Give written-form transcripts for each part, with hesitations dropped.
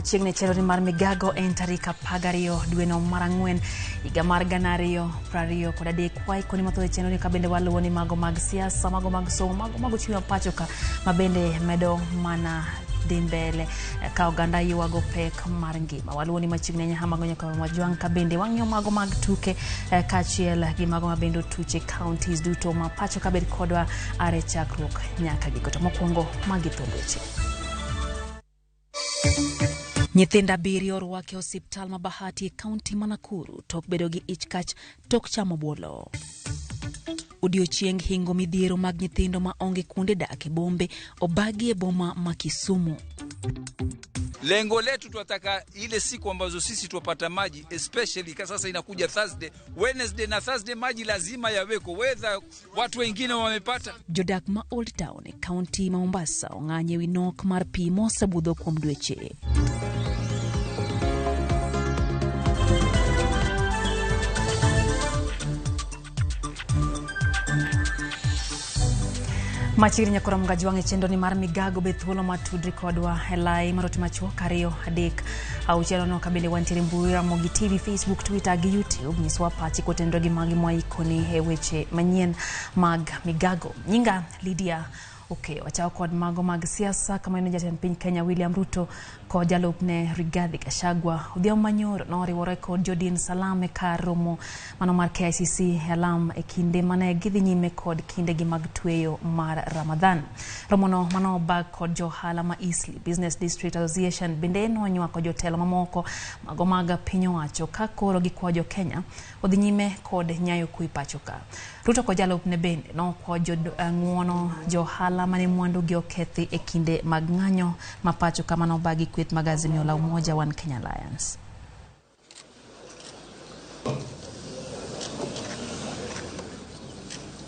Machiegni chenro ni mar Migago en tarik 12 dweno mar 4 higa mar 2023. Waikoni mathoth e chenro ni ka bende waluwo ni mago mag siasa, mago mag somo, mago mag uchumi wa pacho ka ma bende medo mana dhi mbele ka oganda ywago pek mar ngima. Waluwo ni machiegni ahinya mago nyaka wajwang' ka bende wang'iyo mago mag tuke kaachiel gi mago ma bende otuche counties duto ma pacho ka bed kodwa are chakruok nyaka giko. To mokwongo magi thuond weche. Nyithindo 7 orwaki e osiptal ma Bahati e kaunti ma Nakuru tok bedo gi ich kach tok chamo buolo. Odiochieng hingo midhiero mag nyithindo ma onge kuonde dak e bombe obagi e boma ma Kisumu. Lengo letu tunataka ile siku ambazo sisi tupata maji, especially kwa sasa inakuja Thursday, Wednesday na Thursday maji lazima yaweko, whether watu wengine wamepata. Jodak ma Old Town e kaunti ma Mombasa ong'anye wi nok mar pi mosebudho kuom dweche. Machiegni nyakora Mgajwang' e chenro ni mar Migago be thuolo matudri kodwa e lai mar ote machuok 2 3 6 no kabende wantiere mbui Ramogi TV, Facebook, Twitter gi YouTube. Nyiswa pachi kotenore gi magi mwaikoni e weche manyien mag Migago. Nyinga Lydia Okeyo. Wachako kod mago mag siasa kama ino jatend piny Kenya William Ruto kod jalupne Rigathi Gachagua odhiambo manyoro noriwore kod jodin Salam e kar romo mano mar KICC e alam e kinde mane gidhi nyime kod kindegi mag tweyo mar Ramadhan. Romono mano obag kod johala ma Eastleigh Business District Association bende nonywako jotelo mamoko mago mag piny owacho ka koro gikwayo jo Kenya odhi nyime kod nyayo kwe pacho ka. Ruto kod jalupne bende nokwayo ng'uono johala mane mwandugi okethi e kinde mag ng'anyo ma pacho ka mano obagi kweth mag Azimio la Umoja One Kenya Alliance.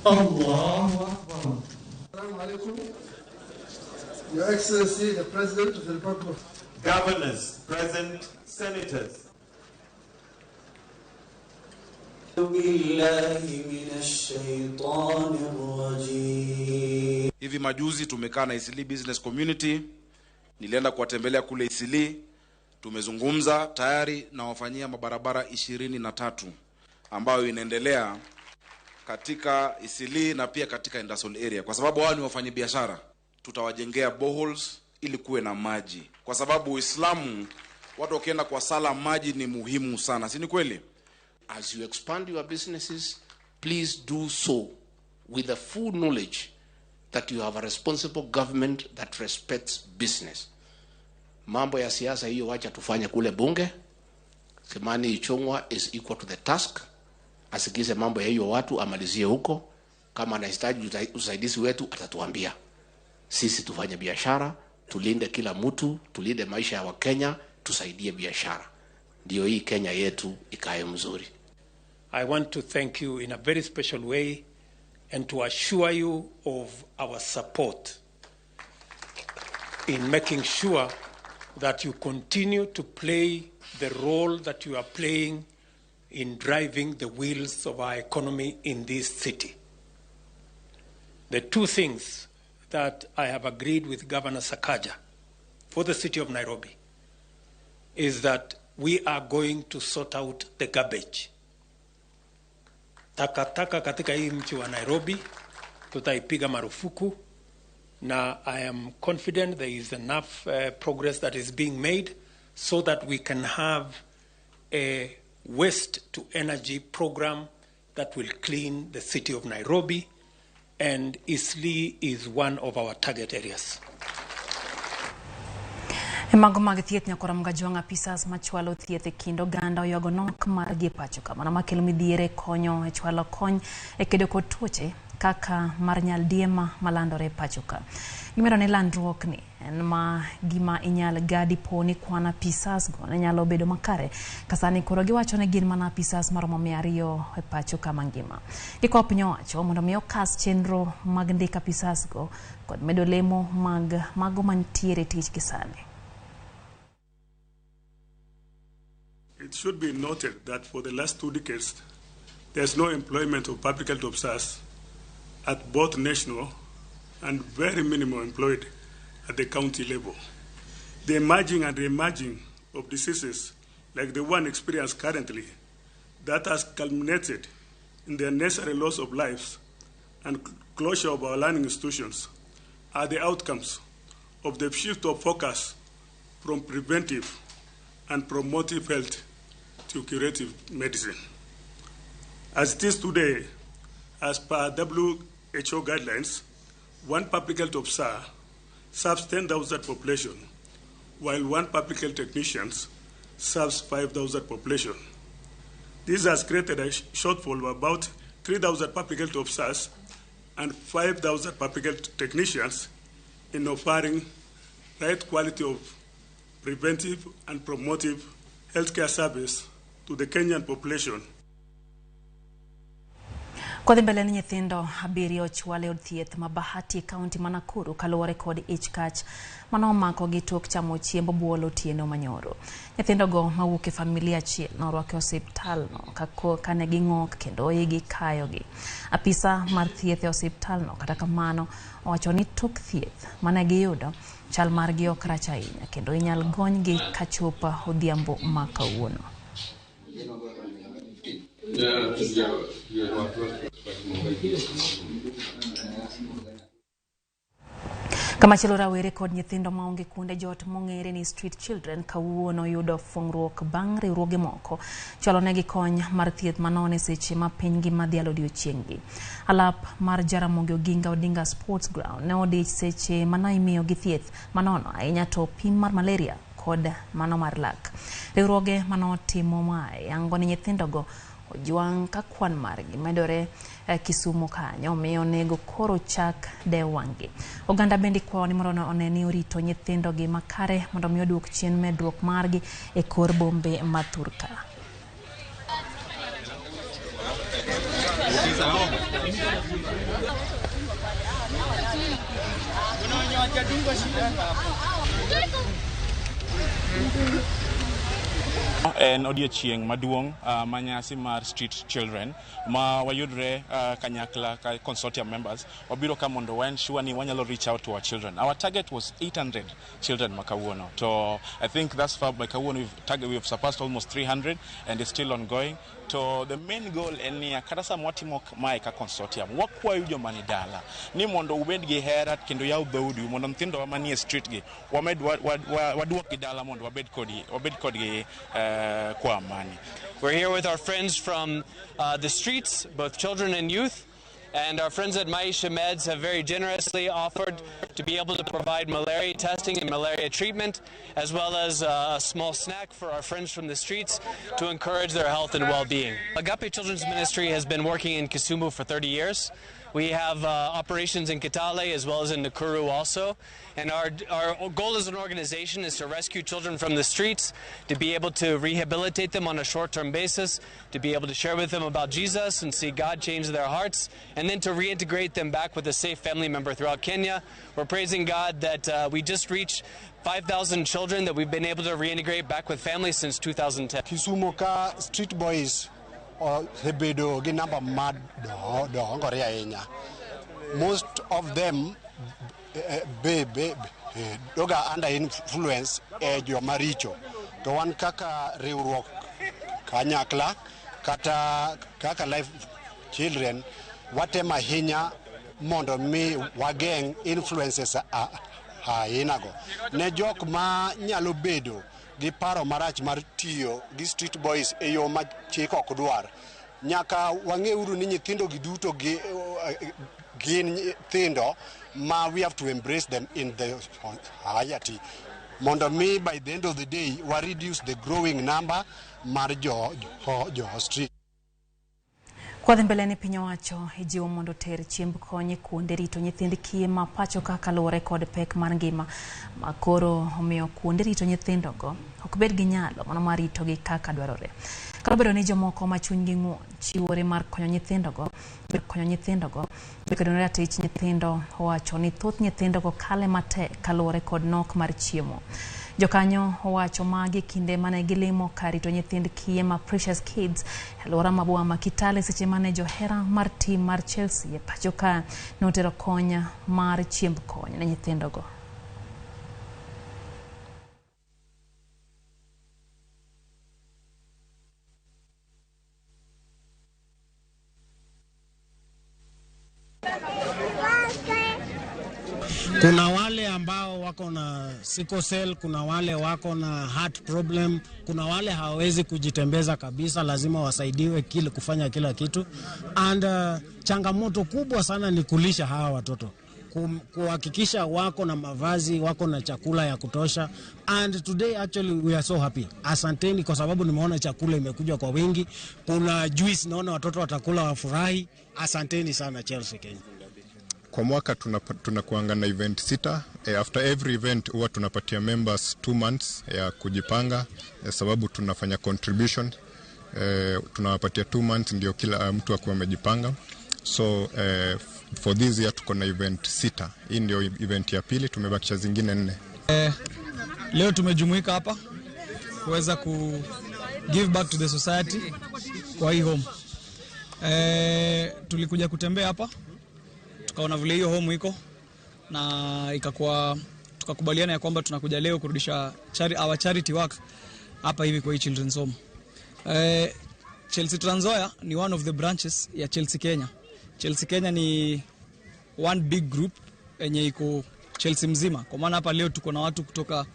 Allahu Akbar. Assalamu alaikum. Your Excellency, the President of the Republic of Governors, present, senators. Hivi majuzi tumekaa na Eastleigh Business Community, nilienda kuwatembelea kule Eastleigh, tumezungumza tayari na wafanyia mabarabara 23 ambayo inaendelea katika Eastleigh na pia katika industrial area. Kwa sababu hao ni wafanyabiashara, tutawajengea boreholes ili kuwe na maji. Kwa sababu Uislamu, watu wakienda kwa sala maji ni muhimu sana, si ni kweli? As you expand your businesses, please do so with the full knowledge that you have a responsible government that respects business. Mambo ya siasa hiyo wacha tufanye kule bunge. Kimani Ichung'wah is equal to the task. Asikize mambo ya hiyo watu, amalizie huko. Kama anahitaji usaidizi wetu atatuambia. Sisi tufanye biashara, tulinde kila mtu, tulinde maisha ya Wakenya, tusaidie biashara. Ndio hii Kenya yetu ikae mzuri. I want to thank you in a very special way and to assure you of our support in making sure that you continue to play the role that you are playing in driving the wheels of our economy in this city. The two things that I have agreed with Governor Sakaja for the city of Nairobi is that we are going to sort out the garbage. Takataka katika hii mji wa Nairobi tutaipiga marufuku, na I am confident there is enough progress that is being made so that we can have a waste to energy program that will clean the city of Nairobi, and Eastleigh is one of our target areas. Mago mag thieth nyakora Mgajwang' apisas machwalo thieth e kind oganda oywago nok margi e pacho ka mano makelo midhiere konyo e chwalo kony e kedo kod tuoche kaka mar nyaldiema malandore e pacho ka. Gimedo ni landruok ni en ma gima inyal gadi po ni kwan apisas go ne nyalo bedo makare ka sani koro giwacho ni gin mana apisas maromo 200 e pacho ka mangima. Gikwayo piny owacho mondo mi okas chenro mag ndiko apisas go kod medo lemo mag mago mantiere tich gi sani. It should be noted that for the last 2 decades, there's no employment of public health officers at both national and very minimal employed at the county level. The emerging and re-emerging of diseases like the one experienced currently that has culminated in the unnecessary loss of lives and closure of our learning institutions are the outcomes of the shift of focus from preventive and promotive health to curative medicine. As it is today, as per WHO guidelines, one public health officer serves 10,000 population, while one public health technician serves 5,000 population. This has created a shortfall of about 3,000 public health officers and 5,000 public health technicians in offering right quality of preventive and promotive healthcare service to the Kenyan population. Kodhi mbele ni nyithindo abiriyo ochwal e od thieth ma Bahati e kaunti ma Nakuru kaluwore kod ich kach mane omako gi tok chamo chiemb obuolo otieno manyoro. Nyithindogo mawuok e familia achiel norwak e osiptalno kane ging'ok kendo igi kayogi. Apisa mar thieth e osiptalno kata kamano owacho ni tok thieth mane giyudo chal margi ok rach ahinya kendo inyal gonygi kachop odhiambo ma kawuono. Kamachielo rawere kod nyithindo maonge kuonde jot mong'ere ni street children kawuono yudo fung'ruok bang' riwruoge moko chwalonegi kony mar thieth manono e seche ma piny ngima dhialo odiochieng'gi. Alap mar Jaramogi Oginga Odinga Sports Ground ne odich seche mane imiyogi thieth manono ahinya to pim mar malaria kod mano mar lak. Riwruoge manotimo mae yango ni nyithindogo ojwang' ka kwan margi medore Kisumu kanyo omiyo onego koro chak dewo wang'gi. Oganda bende ikwayo ni mondo one ni orito nyithindogi makare mondo mi oduok chien medruok margi e kor bombe ma thurka. En odiochieng' maduong' ma nyasi mar street children ma wayudre kanyakla ka consortium members wabiro ka mondo wa ensure ni wanyalo reach out to our children. Our target was 800 children ma kawuono. To I think thus far by kawuono we've surpassed almost 300 and it's still ongoing. To the main goal en niya kata sama watimo mae ka consortium wakwayo joma ni dala ni mondo ubed gi hera kendo yaw dhoudi mondo nyithindowa manie street gi wamed waduok gi dala mondo wabed kodgi kwa amani. We're here with our friends from the streets, both children and youth. And our friends at Maisha Meds have very generously offered to be able to provide malaria testing and malaria treatment, as well as a small snack for our friends from the streets to encourage their health and well-being. Agape Children's Ministry has been working in Kisumu for 30 years. We have operations in Kitale as well as in Nakuru also. And our goal as an organization is to rescue children from the streets, to be able to rehabilitate them on a short-term basis, to be able to share with them about Jesus and see God change their hearts, and then to reintegrate them back with a safe family member throughout Kenya. We're praising God that we just reached 5,000 children that we've been able to reintegrate back with families since 2010. Kisumu ka street boys osebedo gi namba madongore ahinya. Most of them be doga under influence e joma richo. To wan kaka riwruok kanyakla kata kaka Life Children watemo ahinya mondo mi wageng' influences ainago ne jok ma nyalo bedo gi paro marach mar tiyo gi street boys e yo ma chik ok dwar. Nyaka wang'euru ni nyithindo gi duto gi, gin nyithindo ma we have to embrace them in the society mondo mi by the end of the day wa reduce the growing number mar jo street. Kwadhi mbele ni piny owacho ijiwo mondo oter chiemb kony e kuonde rito nyithind kiye ma pacho ka kaluwore kod pek mar ngima ma koro omiyo kuonde rito nyithindogo ok bed gi nyalo mano mar ritogi kaka dwarore. Kata obedo ni jomoko ma chunygi ng'won chiwore mar konyo nyithindogo kedo ne ratich nyithindo owacho ni thoth nyithindogo kale matek kaluwore kod nok mar chiemo. Jokanyo owacho magi kinde mane gilimo kar rito nyithind kiye ma Precious Kids e alwora ma boma ma Kitale seche mane johera mar tim mar Chelsea e pacho ka notero kony mar chiemb kony ne nyithindogo. Kuna wale ambao wako na sickle cell, kuna wale wako na heart problem, kuna wale hawawezi kujitembeza kabisa, lazima wasaidiwe kile kufanya kila kitu. And changamoto kubwa sana ni kulisha hawa watoto, kuhakikisha wako na mavazi, wako na chakula ya kutosha. And today actually we are so happy. Asanteni kwa sababu nimeona chakula imekuja kwa wingi. Kuna juice, naona watoto watakula wafurahi. Asanteni sana Chelsea Kenya. Kwa mwaka tunakuanga na event 6. After every event huwa tunapatia members 2 months ya kujipanga, sababu tunafanya contribution. Tunawapatia 2 months ndio kila mtu akuwe amejipanga. So for this year tuko na event 6. Hii ndio event ya pili, tumebakisha zingine 4. Leo tumejumuika hapa kuweza ku give back to the society kwa hii home. Tulikuja kutembea hapa, tukaona vile hiyo home iko, na ikakuwa tukakubaliana ya kwamba tunakuja leo kurudisha our charity work hapa hivi kwa hii children's home. Chelsea Trans Nzoia ni one of the branches ya Chelsea Kenya. Chelsea Kenya ni one big group yenye iko Chelsea mzima. Kwa maana hapa leo tuko na watu kutoka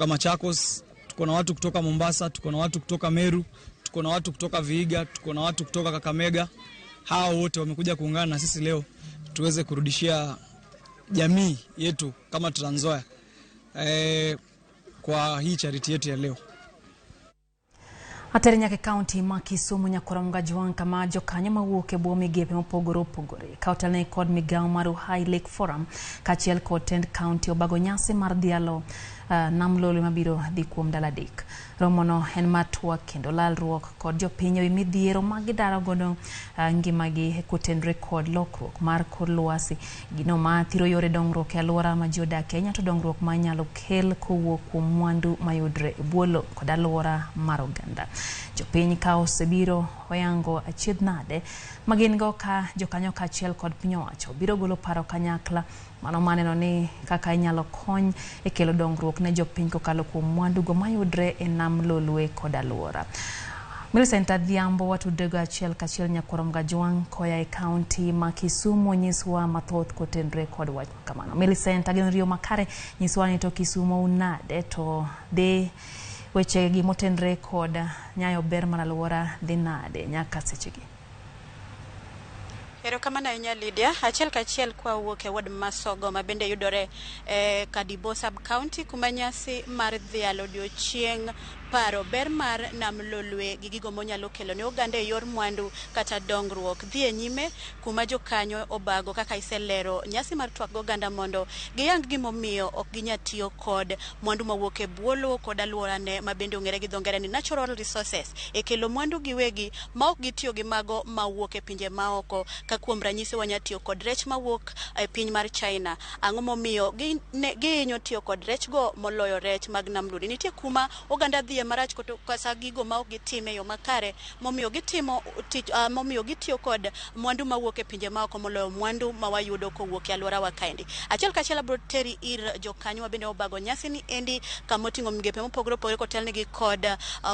Machakos, tuko na watu kutoka Mombasa, tuko na watu kutoka Meru, tuko na watu kutoka Vihiga, tuko na watu kutoka Kakamega. Hao wote wamekuja kuungana na sisi leo tuweze kurudishia jamii yetu kama Trans Nzoia kwa hii charity yetu ya leo. Ateri nyaka e kaunti ma Kisumu nyakora Jwang' kama jokanyo mawuok e bwo migepe mopogore opogore ka otelne kod migawo mar Uhai Lake Forum kaachiel kod tend kaunti obago nyasi mar dhialo nam lolwe mabiro dhi kuom ndalo 3. Romono en mar twak kendo lalruok kod jopiny ewi midhiero ma gidaro godo ngimagi kotenore kod lokruok mar kor lwasi, gino ma thiro yore dongruok e alwora ma ji odakie ahinya to dongruok ma inyalo kel kowuok kuom mwandu mayudre e bwo lowo kod alwora mar oganda. Jopiny ka osebiro oyango achiedh nade ma gin go ka jokanyo kaachiel kod piny owacho biro golo paro kanyakla mano maneno ni kaka inyalo kony e kelo dongruok ne jopiny kokalo kuom mwandu go mayudre e nam lolwe kod alwora. Millicent Adhiambo watudego achiel kachiel nyakwar Mgajwang' koya e kaunti ma Kisumu nyiswa mathoth kotenore kod wach kamano. Millicent, ageno riyo makare, nyiswa ni to Kisumu unade to dhi weche gi motenre kod nyayo ber mar alwora dhi nade nyaka sechegi? Erokamano ahinya Lydia. Achiel kachiel kwa wuok e ward Masogo ma bende yudore e Kadibo sub county kuma nyasi mar dhialo odiochieng' paro ber mar nam lolwe gi gigo monyalo kelo ne oganda e yor mwandu kata dongruok dhi e nyime kuma jokanyo obago kaka iselero nyasi mar twak goganda mondo giyang gimomiyo ok ginyal tiyo kod mwandu mawuok e bwo lowo kod alworane ma bende ong'ere gi dho ngere ni natural resources e kelo mwandu giwegi ma ok gitiyo gi mago mawuok e pinje maoko. Ka kuom ranyisi wanya tiyo kod rech mawuok e piny mar China, ang'o momiyo gihinyo tiyo kod rech go moloyo rech mag nam lolwe? Nitie kuma oganda dhiye marach kata gigo ma ok gitime e yo makare momiyo gitimo tich, momiyo gitiyo kod mwandu mawuok e pinje maoko moloyo mwandu ma wayudo kowuok e alworawa kaendi. Achiel kachiel abiro teri ir jokanyo ma bende obago nyasi ni endi kamoting'o migepe mopogore opogore kotelnegi kod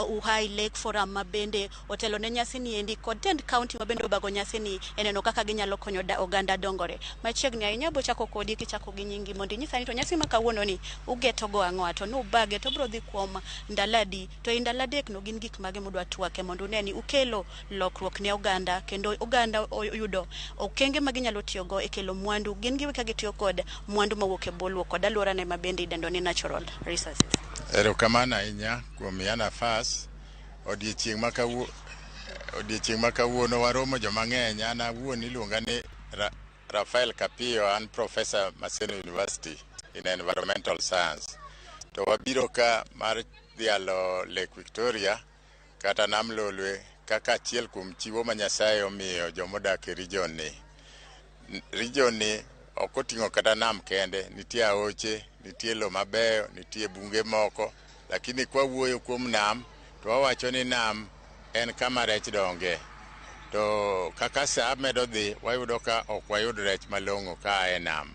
Uhai Lake Forum ma bende otelo ne nyasi ni endi kod tend county ma bende obago nyasi ni e neno kaka ginyalo konyo oganda dongore. Machiegni ahinya abiro chako kodi kichako gi nyingi mondo inyisa ni to nyasi ma kawuono ni ugeto go ang'o to nubage to biro dhi kuom ndalo adi to e ndalo 3 no gin gik mage mudwa twake mondo une ni ukelo lokruok ne oganda kendo oganda oyudo okenge ma ginyalo tiyogo e kelo mwandu gin giwe ka gitiyo kod mwandu mawuok e bwo lowo kod alworane ma bende idendo ni natural resources. Erokamano ahinya kuom miya nafas. Odiechieng' ma kawuono waromo joma ng'eny. An awuon iluonga ni Rafael Kapio, an professor Maseno University in environmental science. To wabiro ka mar dhialo Lake Victoria kata nam lolwe kaka achiel kuom chiwo ma Nyasaye omiyo jomodak e region ni. Region ni ok oting'o kata nam kende, nitie aoche, nitie lo mabeyo, nitie bunge moko, lakini kwa wuoyo kuom nam to wawacho ni nam en kama rech donge. To kaka saa medo dhi, wayudo ka ok wayud rech malong'o ka e nam.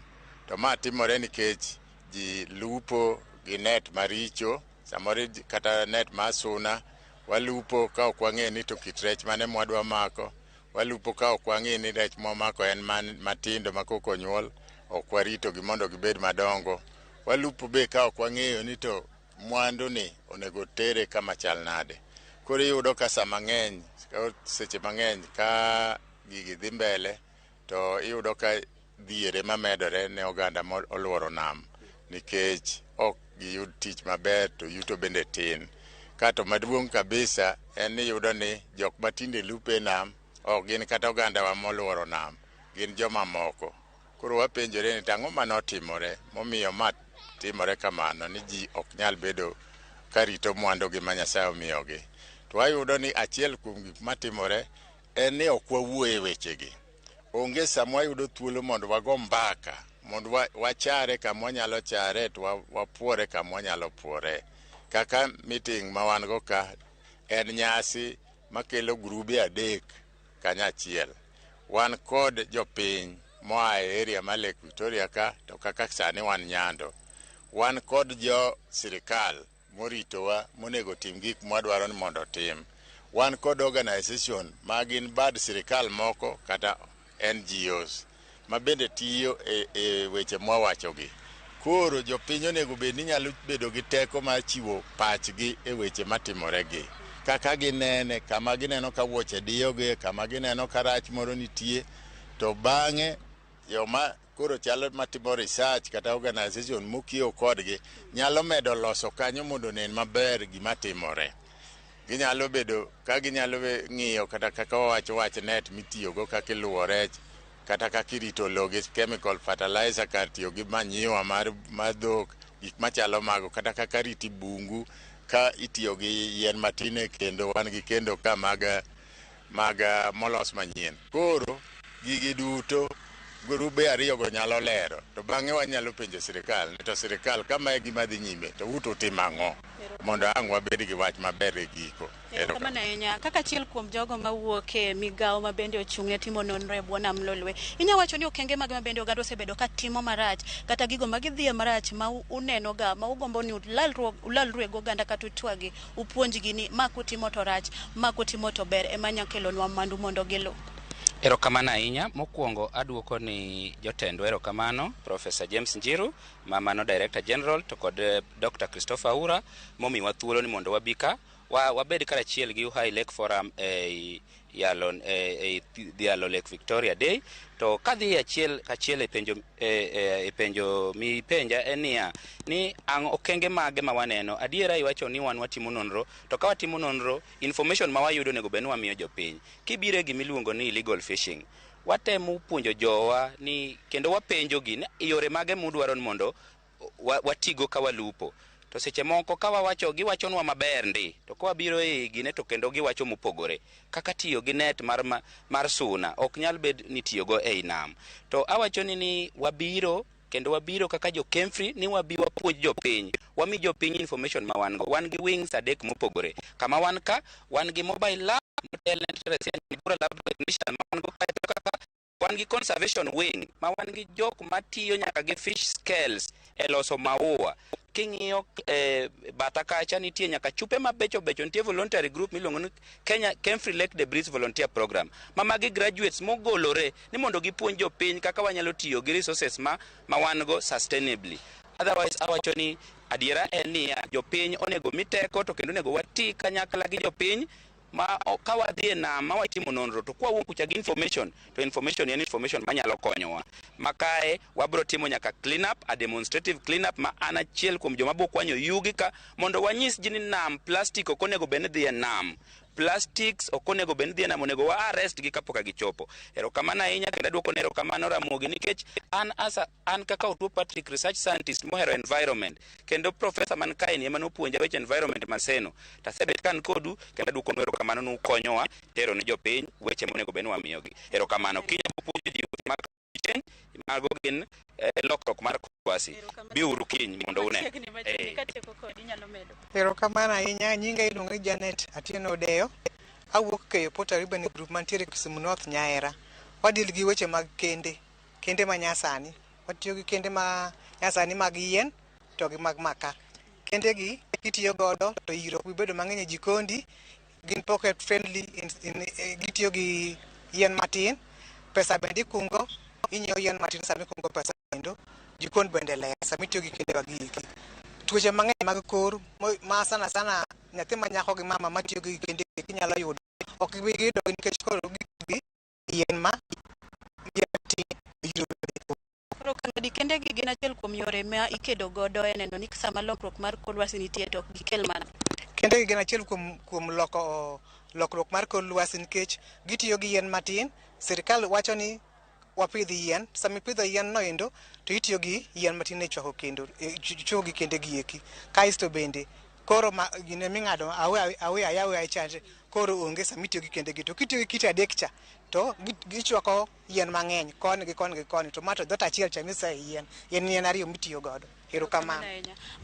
To ma timore nikech ji lupo gi net maricho, samoro kata net mar suna, walupo ka ok wang'e ni to kit rech mane mwadwa mako, walupo ka ok wang'e ni rech mwamako en matindo ma kok onyuol, Ok waritogi mondo gibed madongo. Walupo be ka ok wang'eyo ni to mwandu ni onego tere kama chal nade. Koro iyudo ka sama ng'eny, seche mang'eny ka gigi dhi mbele to iyudo ka dhier ema medore ne oganda moluoro nam nikech ok giyud tich maber to yuto bende tin. Kato maduong' kabisa en ni iyudo ni jok matinde lupo e nam ok gin kata ogandawa moluoro nam, gin joma moko. Koro wapenjore ni to ang'o manotimore momiyo ma timore kamano ni ji ok nyal bedo ka rito mwandugi ma Nyasaye omiyogi. To wayudo ni achiel kuom gik matimore en ni ok wawuo e wechegi. Onge sama wayudo thuolo mondo wago mbaka, mondo wachare kama wanyalo chare to wapuore kama wanyalo puore. Kaka meeting ma wan go ka en nyasi makelo grube adek kanyachiel. Wan kod jopiny moa e area mar Lake Victoria ka to kaka sani wan Nyando. Wan kod jo sirikal moritowa monego tim gik mwadwaro ni mondo otim. Wan kod organization ma gin bad sirikal moko kata NGOs ma bende tiyo e weche mwawachogi. Koro jopiny onego bed ni nyalo bedo gi teko mar chiwo pachgi e weche matimoregi. Kaka ginene, kama gineno ka wuoche diyogi, kama gineno ka rach moro nitie, to bang'e joma koro chalo matimo research kata organization mokiewo kodgi nyalo medo loso kanyo mondo onen maber gima timore. Ginyalo bedo ka ginyalo ng'iyo kata kaka wawacho wach net mitiyogo kaka iluwo rech kata kaka irito lowo gi chemical fertilizer kar tiyo gi manyiwa mar dhok, gik machalo mago, kata kaka riti bungu ka itiyo gi yien matin e kendo wan gi kendo ka mag molos manyien. Koro gigi duto grube ariyogo nyalo lero to bang'e wanyalo penjo sirikal ni to sirikal kama e gima dhi nyime to uto timo ang'o mondo ang' wabed gi wach maber e giko. Erokamano ahinya. Kaka achiel kuom jogo mawuok e migawo ma bende ochung' ne timo nonro e bwo nam Lolwe, inya wacho ni okenge mage ma bende oganda osebedo ka timo marach kata gigo ma gidhiye marach ma uneno ga ma ugombo ni ulalru gi oganda kata utwagi upuonjgi ni ma kutimo to rach, ma kutimo to ber ema nya kelonwa mwandu mondo gilu? Erokamano ahinya. Mokwongo aduoko ni jotendwa erokamano, Professor James Njiru, ma mano Director General, to kod Dr. Christopher Aura momiwa thuolo ni mondo wabi ka wabed karachiel gi Uhai Lake Forum e yalo e dhialo Lake Victoria Day. To kadhi achiel kachiel e penjo mipenja en niya ni ang' okenge mage ma waneno. Adiera iwacho ni wan watimo nonro, to ka watimo nonro, information ma wayudo onego bed ni wamiyo jopiny. Kibiro e gimiluongo ni illegal fishing, watemo puonjo jowa ni kendo wapenjogi ni yore mage mudwaro ni mondo watigo ka walupo. To seche moko ka wawacho giwachonwa maber ndi, to ka wabiro e gine to kendo giwacho mopogore, kaka tiyo gi net mar suna ok nyal bed ni tiyogo ei nam. To awacho ni wabiro kendo wabiro kaka jo Kemfri ni wabi wapuonj jopiny, wami jopiny information ma wan go. Wan gi wings adek mopogore kama wan ka wan gi mobile lab motelne Teresia Nyambura, lab technician ma wan go kaeto kaka wan gi conservation wing ma wan gi jok matiyo nyaka gi fish scales e loso maua. King'iyo batha kacha nitie nyaka chupe mabecho becho. Nitie voluntary group miluongo ni Kenya Kemfri Lake Debris Volunteer Program, ma magi graduates mogolore ni mondo gipuonj jopiny kaka wanyalo tiyo gi resources ma wan go sustainably. Otherwise awacho ni adiera en niya, jopiny onego mi teko to kendo onego wati kanyakla gi jopiny ma ka wadhi e nam ma watimo nonro to kwawuok kucha gi information, to information en information manyalo konyowa. Ma kae wabro timo nyaka clean up, a demonstrative clean up, ma an achiel kuom joma bo kwanyo yugi ka mondo wanyis ji ni nam plastic ok onego bed ni dhi e nam, plastics ok onego bed ni dhi e nam, onego wa arrest gi kapok gichopo. Erokamano ahinya kendo aduoko ne erokamano Ramogi nikech an kaka Otuo Patrick, research scientist mohero environment, kendo professor man kae ni ema nopuonja weche environment Maseno, tasebet ka an kodu kendo aduoko nu erokamano nukonyowa tero ne jopiny weche monego bed ni wamiyogi. Erokamano. Kiny puonjo ji weche mag change, mago gin lokruok mar lwasi. Biuru kiny mondo une. Machiegni, machiegni. Katieko kodi, inyalo medo. Erokamano ahinya. Nyinga iluongo ni Janet Atieno Odeyo. Awuok Keyo Port Alberni Group mantiere Kisumu North, Nyaera. Wadeal gi weche mag kende, kende ma nyasani. Watiyo gi kende ma nyasani mag yien to gi mag maka. Kende gi kitiyo godo to iro ok bi bedo mang'eny e jikondi, gin pocket friendly, gitiyo gi yien matin, pesa bende ikungo, inyiewo yien matin sama ikungo pesa. endo, jikon bende ler sama itiyo gi kendewa gi eki. Tuoche mang'eny mag kor ma sana sana nyathi ma nyako gi mama matiyo gi kende gi nyalo yudo ok gibi yudo nikech koro gi yien ma yien Koro kang'adi kende gi gin achiel kuom yore ma ikedo godo e neno ni sama lokruok mar kor lwasi nitie to ok gikel mana. Kende gi gin achiel kuom loko lokruok mar kor lwasi nikech gitiyo gi yien matin. Sirikal wacho ni wapidh yien, sama ipidho yien no endo to itiyo gi yien matin e chwako kendo chwo gi kende gi eki. Kaeto bende koro gine ming'ado awe ayawe chande koro onge sama itiyo gi kende gi. To kitiyo gi kite adek cha to gichwako yien mang'eny koni gi koni gi koni, to ma to dhot achiel cha mise yien yien ariyo mitiyo godo. Erokamano.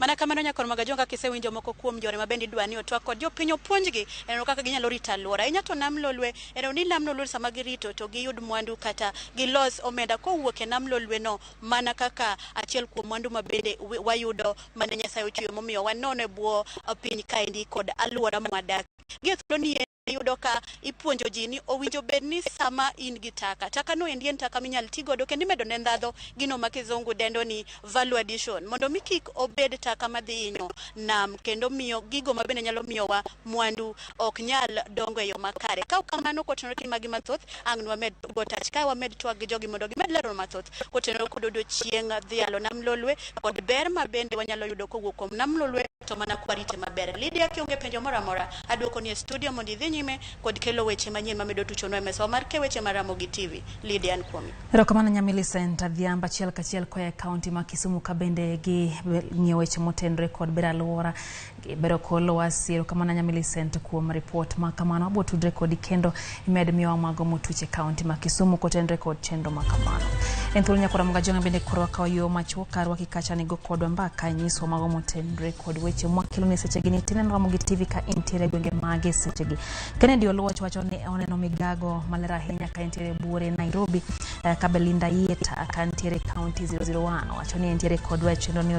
Mana kamano nyakor Magajonga, kaka isewinjo moko kuom yore ma bende idwa ni otwak kod jopiny opuonjgi e kaka ginyalo rito alwora. Ahinya to nam Lolwe, eno ni nam Lolwe sama girito to giyud mwandu kata gilos omenda kowuok e nam Lolwe no, mana kaka achiel kuom mwandu ma bende wayudo mane Nyasaye ochiwo momiyo wanono e bwo piny kaendi kod alwora mwadak. Gie thuolo ni iyudo ka ipuonjo ji ni owinjo bed ni sama in gi taka, taka no endi en taka minyal ti godo kendo imedo ne ndhadho gino ma kizungu dendo ni value addition, mondo mi kik obed taka madhi hinyo nam kendo miyo gigo ma bende nyalo miyowa mwandu ok nyal dongo e yo makare. Ka ok kamano kotenore gi magi mathoth, ang' wamed go tach kae wamed twak gi jogi mondo gimed lero mathoth kotenore kod odiochieng' dhialo nam Lolwe kod ber ma bende wanyalo yudo kowuok kuom nam Lolwe to mana kwarite maber. Lydia, kionge penjo moro amora, aduoko ni e studio mondo idhi nyime kod kelo weche manyien mamedo tuchonwa e mesawa mar weche mar Ramogi TV. Lydia, an kuomi. Erokamano Nyamillicent Adhiambo, achiel kachiel koa e kaunti ma Kisumu ka bende gi ng'iyo weche motenore kod bero alwora gi bero kor lwasi. Erokamano Nyamillicent kuom ripot ma kamano. Wabiro tudre kodi kendo imed miyowa mago motuch e kaunti ma Kisumu kotenore kod chenro ma kamano. En thuolo nyakora Magajonga bende koro wakawo yo machuok karwaki kacha nigo kodwa mbaka nyiswa mago motenore kod weche mwakelo ni sechegi ni tineno Ramogi TV ka intiere gwenge mage sechegi. Kennedy Oluoch wacho ni oneno migago maler ahinya ka entiere buore Nairobi. Ka Belinda Yieta ka ntiere county 001 wacho ni entiere kodwa e chenro ni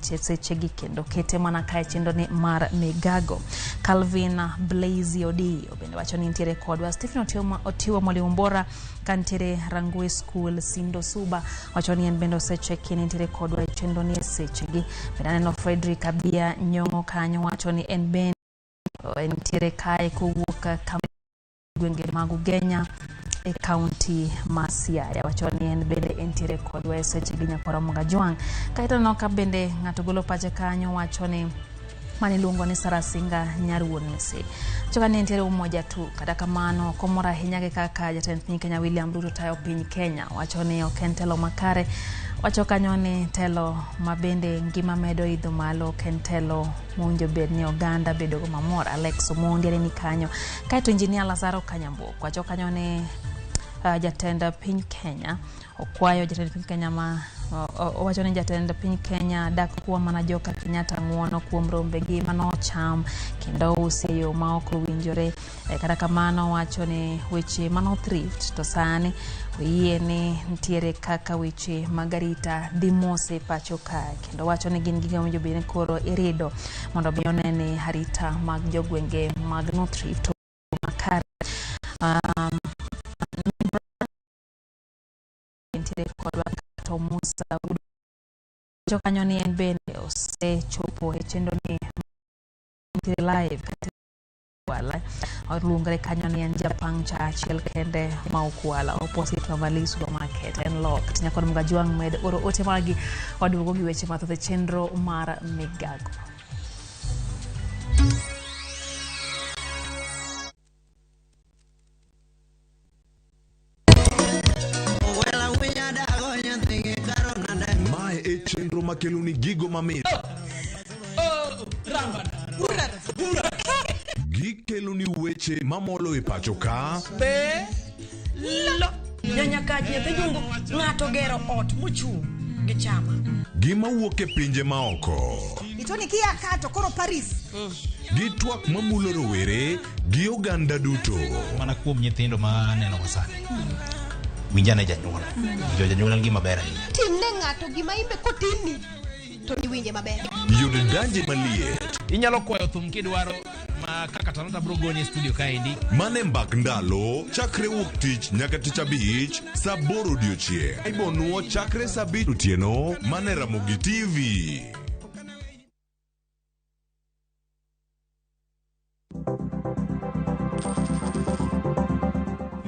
sechegi kendo kete mana ka e chenro ni mar migago. Calvin Blaze Odiyo bende wacho ni entiere kodwa. Stephen Otiwo Mwalimu Mbora ka ntiere Rangwe School Sindo Suba wacho ni en bende osecheki ni entiere kodwa e chenro ni sechegi. Bende aneno Frederick Abia Nyong'o kanyo wacho ni en bende entiere kae kowuok gwenge mag Ugenya e kaunti ma Siaya, wacho ni en bende entiere kodwa e sechegi nyakwara Mogajwang'. Kaeto aneno ka bende ng'ato golo pache kanyo wacho ni mane iluongo ni Sarasinga nyar wuon Mese. Wacho ka ni entiere Umoja tu, kata kamano ok omor ahinya gi kaka jatend piny Kenya William Ruto tayo piny Kenya. Wacho ni ok en telo makare. Wacho kanyo ni telo ma bende ngima medo idho malo ok en telo mowinjo bed ni oganda bedo go mamor. Alex Omondi ni kanyo. Kaeto Engineer Lazaro Kanyambuok wacho kanyo ni jatend piny Kenya okwayo jatend piny Kenya ma owacho ni jatend piny Kenya dak kuom mana joka Kenyatta ng'uono kuom rombegi manocham kendo ousi e yo ma ok owinjore. Kata kamano wacho ni weche mano thrift to sani oyie ni nitiere kaka weche mag arita dhi mos e pacho kae, kendo wacho ni gin gigo mowinjo bed ni koro irido mondo mi one ni arita mag jogwenge mag North Rift makare. Nitiere kodwa to Musa wacho kanyo ni en bende osechopo e chenro ni nitiere live kata Kwala oluongre kanyo ni en japangcha achiel kende ma Okwala opposite Mama Supermarket en locked. Nyakod Mgajwang' med oro ote magi waduogo gi weche mathoth e chenro mar migago. Mae e chenro makelo ni gigo mamit. Gikelo ni weche mamolo e pacho ka. Nyanyakach nyathi jungu ng'ato gero ot mochung' gi chama. Gima wuok e pinje maoko. Itoni kia kato koro Paris. Gi twak mamulo rowere gi oganda duto. Mana kuom nyithindo ma aneno go sani. Winjane janyuol. Winjo janyuol en gima ber ahinya. Timne ng'ato gima imbe kotimni to iwinje maber. Yud danje maliet. Inyalo kwayo thum kidwaro. ma kaka Talanta biro gonye e studio kaendi. Mane mbak ndalo chakre wuok tich nyaka tich abich saa 8 odiochieng'. Ibonuo chakre saa 5 otieno mane Ramogi TV.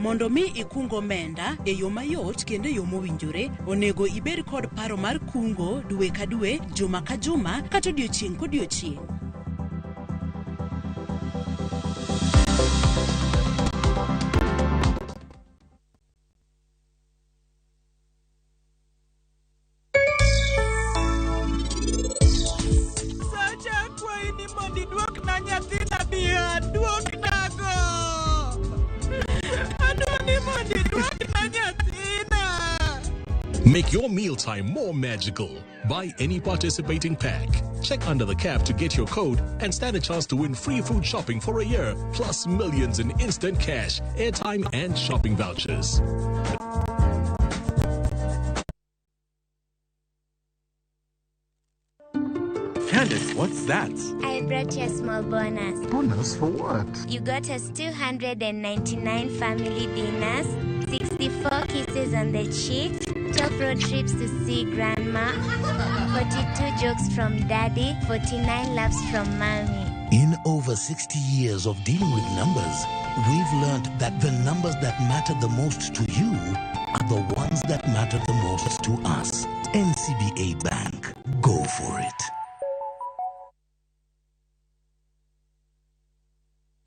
Mondo mi ikung omenda e yo mayot kendo e yo mowinjore, onego ibed kod paro mar kungo dwe ka dwe, juma ka juma, kata odiochieng' kodiochieng'. Sacha akwayi ni mondo iduokna nyathina biya, duoknago. Adwa ni mondo iduokna nyathina. Make your mealtime more magical. Buy any participating pack. Check under the cap to get your code and stand a chance to win free food shopping for a year, plus millions in instant cash, airtime, and shopping vouchers. Candace, what's that? I brought you a small bonus. Bonus for what? You got us 299 family dinners, 64 kisses on the cheek, 12 road trips to see grandma, 42 jokes from daddy, 49 laughs from mommy. In over 60 years of dealing with numbers, we've learned that the numbers that matter the most to you are the ones that matter the most to us. NCBA Bank. Go for it.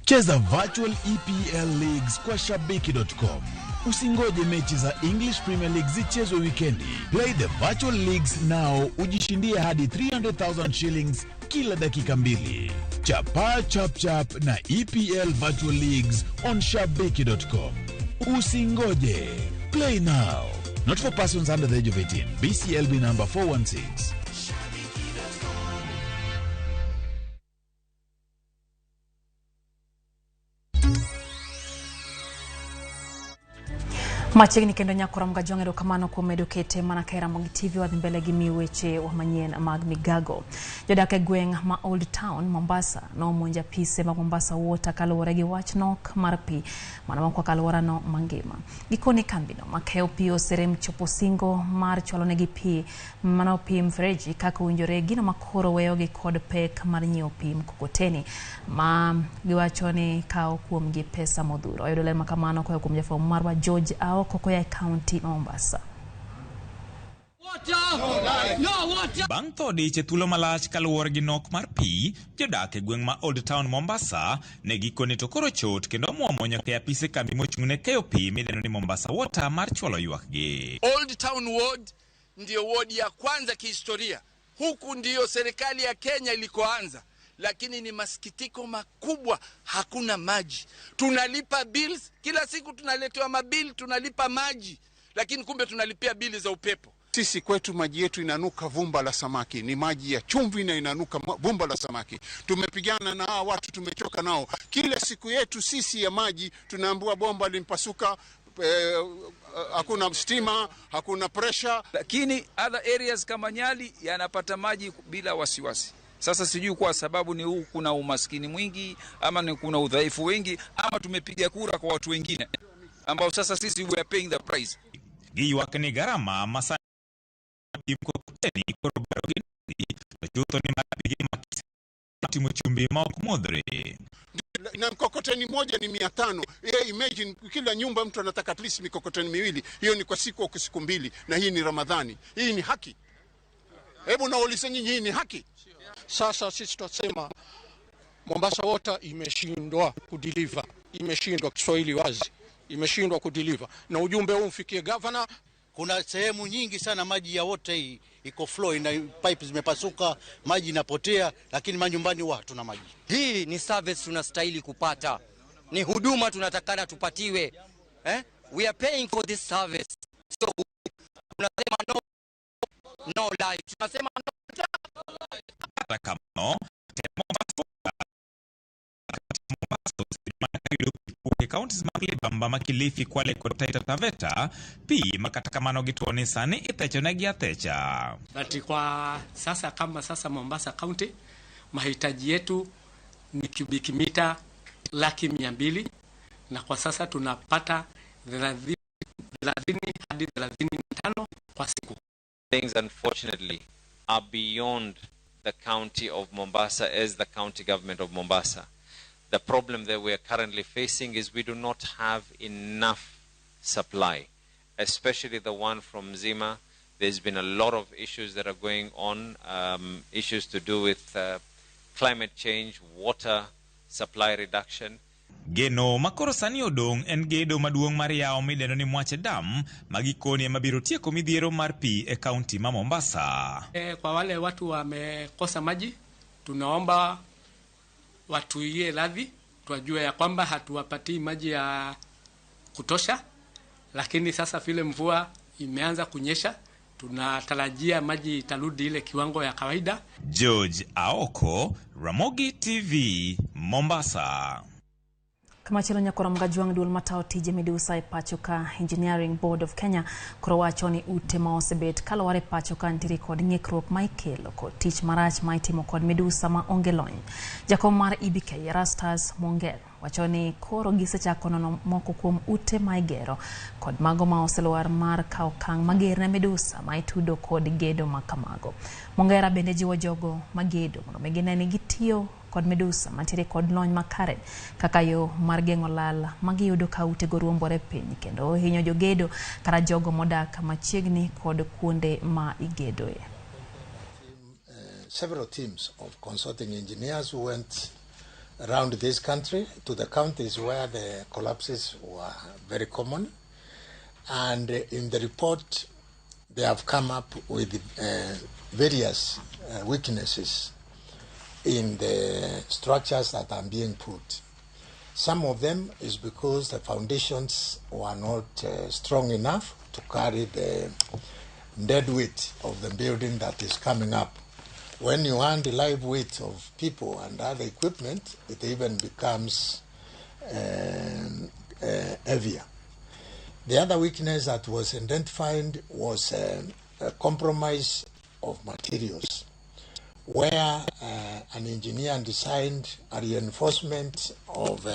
Cheza virtual EPL leagues kwa shabiki.com. Usingoje mechi za English Premier League zichezwe wikendi. Play the virtual leagues now, ujishindie hadi 300,000 shillings kila dakika mbili. Chapa chap chap na EPL virtual leagues on shabiki.com. Usingoje. Play now. Not for persons under the age of 18. BCLB number 416. Machiegni kendo nyakora Mgajwang' erokamano kuom medo kete mana ka e Ramogi TV wadhi mbele gi miyo weche wa manyien mag migago. Jodak e gweng' ma Old Town Mombasa nomonjo apise mag Mombasa Water kaluwore gi wach nok mar pi mano mokwako alworano mangima. Gikone kambino makeyo pi oserem chopo singo mar chwalonegi pi mano pi mfereji kaka owinjore, gino makoro weyogi kod pek mar nyiewo pi mkokoteni ma giwacho ni kawo kuomgi pesa modhuro. Wayudo ler makamano koa kuom jafwambo marwa George Aoko koa e kaunti ma Mombasa. Bang' tho dich e thuolo malach kaluwore gi nok mar pi, jodak e gweng' ma Old Town Mombasa ne gikone to koro chot kendo omuomo nyaka e apise kambi mochung' ne keyo pi midendo ni Mombasa Water mar chwalo ywakgi. Old Town Ward ndiyo ward ya kwanza kihistoria. Huku ndiyo serikali ya Kenya ilikoanza, lakini ni masikitiko makubwa, hakuna maji. Tunalipa bills kila siku, tunaletewa mabill, tunalipa maji, lakini kumbe tunalipia bili za upepo. Sisi kwetu maji yetu inanuka vumba la samaki, ni maji ya chumvi na inanuka vumba la samaki. Tumepigana na hawa watu, tumechoka nao. Kila siku yetu sisi ya maji tunaambiwa bomba limpasuka, hakuna stima, hakuna pressure. Lakini other areas kama Nyali yanapata maji bila wasiwasi. Sasa sijui kwa sababu ni huu kuna umaskini mwingi ama ni kuna udhaifu wengi ama tumepiga kura kwa watu wengine ambao sasa sisi we are paying the price. Giywak ni garama ma sani mkokoteni koro bero gi to chutho ni mar pige ma timo chumbi ma ok modhre. Na mkokoteni moja ni 500. Yeah, imagine kila nyumba mtu anataka at least mikokoteni miwili. Hiyo ni kwa siku au siku mbili, na hii ni Ramadhani. Hii ni haki. Hebu naulize nyinyi, hii ni haki? Sasa sisi tunasema Mombasa Water imeshindwa kudeliver, imeshindwa, Kiswahili wazi, imeshindwa kudeliver. Na ujumbe huu mfikie governor. Kuna sehemu nyingi sana maji ya water hii iko flow, ina pipe zimepasuka, maji inapotea, lakini manyumbani huwa hatuna maji. Hii ni service tunastahili kupata, ni huduma tunatakana tupatiwe. We are paying for this service. So tunasema no, no life. Tunasema no. Kata kamano, Mombasa counties mag Libamba ma Kilifi, Kwale kod Taita Taveta, pi ma kata kamano gituo ni sani ithechonegi athecha. But kwa sasa kama sasa Mombasa County mahitaji yetu ni cubic mita 200,000, na kwa sasa tunapata 30 hadi 35 kwa siku. Things unfortunately are beyond the county of Mombasa as the county government of Mombasa. The problem that we are currently facing is we do not have enough supply, especially the one from Zima. There's been a lot of issues that are going on, issues to do with climate change, water supply reduction. Geno makoro sani odong' en gedo maduong' mar yawo midendo ni Mwache Dam ma gikoni ema biro tieko midhiero mar pi e kaunti ma Mombasa. Kwa wale watu wamekosa maji, tunaomba watuie radhi, tuwajue ya kwamba hatuwapatii maji ya kutosha, lakini sasa vile mvua imeanza kunyesha, tunatarajia maji itarudi ile kiwango ya kawaida. George Aoko, Ramogi TV, Mombasa. Kamachielo nyakoro mga duol matayo tije midusa e pacho ka Engineering Board of Kenya koro wacho ni ute ma osebet kaluwore pacho ka nitiere kod ng'ikruok ma ikelo kod tich marach ma itimo kod midusa ma onge lony. Jakom mar EBK Erastus Mongel wacho ni koro gisechako nono moko kuom ute ma igero kod mago ma oselwar mar kawo okang' mager ne midusa ma itudo kod gedo ma kamago. Mongera bende jiwo jogo magedo mondo mi gine ni gitiyo kod midusa mantiere kod lony makare kaka yo mar geng'o lal magiyudo ka utego ruombore piny kendo hinyo jogedo kata jogo modak machiegni kod kuonde ma igedoe. Several teams of consulting engineers who went around this country to the counties where the collapses were very common, and in the report they have come up with various weaknesses in the structures that are being put. Some of them is because the foundations were not strong enough to carry the dead weight of the building that is coming up. When you add the live weight of people and other equipment, it even becomes heavier. The other weakness that was identified was a compromise of materials, where an engineer designed a reinforcement of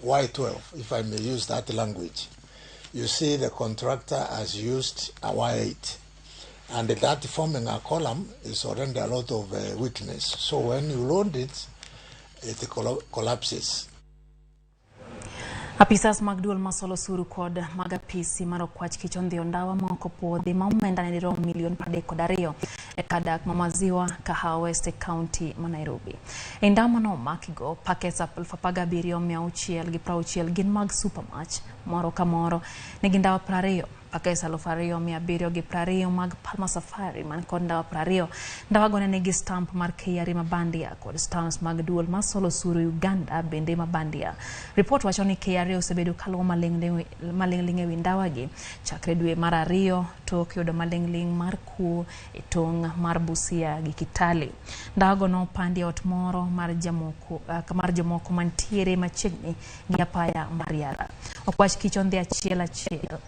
Y12, if I may use that language. You see the contractor has used a Y8, and that forming a column is already a lot of weakness. So when you load it, it collapses. Apisas mag duol masolo suru kod mag apisi mar okwach kich ondhiyo ndawa ma ok opuodhi ma omenda ne dirom milion 32 e kar dak ma Maziwa, Kahawa West e kaunti ma Nairobi. E ndawa mane omakigo, pakets 17,660 gin mag Supermatch moro ka moro nigi ndawa 20. Pakets 2,720 mag Palma Safari man kod ndawa 20. Ndawago ne nigi stamp mar KRA mabandia kod stamps mag duol masolo osuru Uganda bende mabandia. Ripot wacho ni KRA osebedo kaluwo maling'ling' ewi ndawagi chakre dwe mar 2 tok yudo maling'ling' mar kuo e tong' mar Busia gi Kitale. Ndawago nopandi e ot moro mar jomoko mantiere machiegni gi apaya mar Yala. Okwach kich ondhi achiel achiel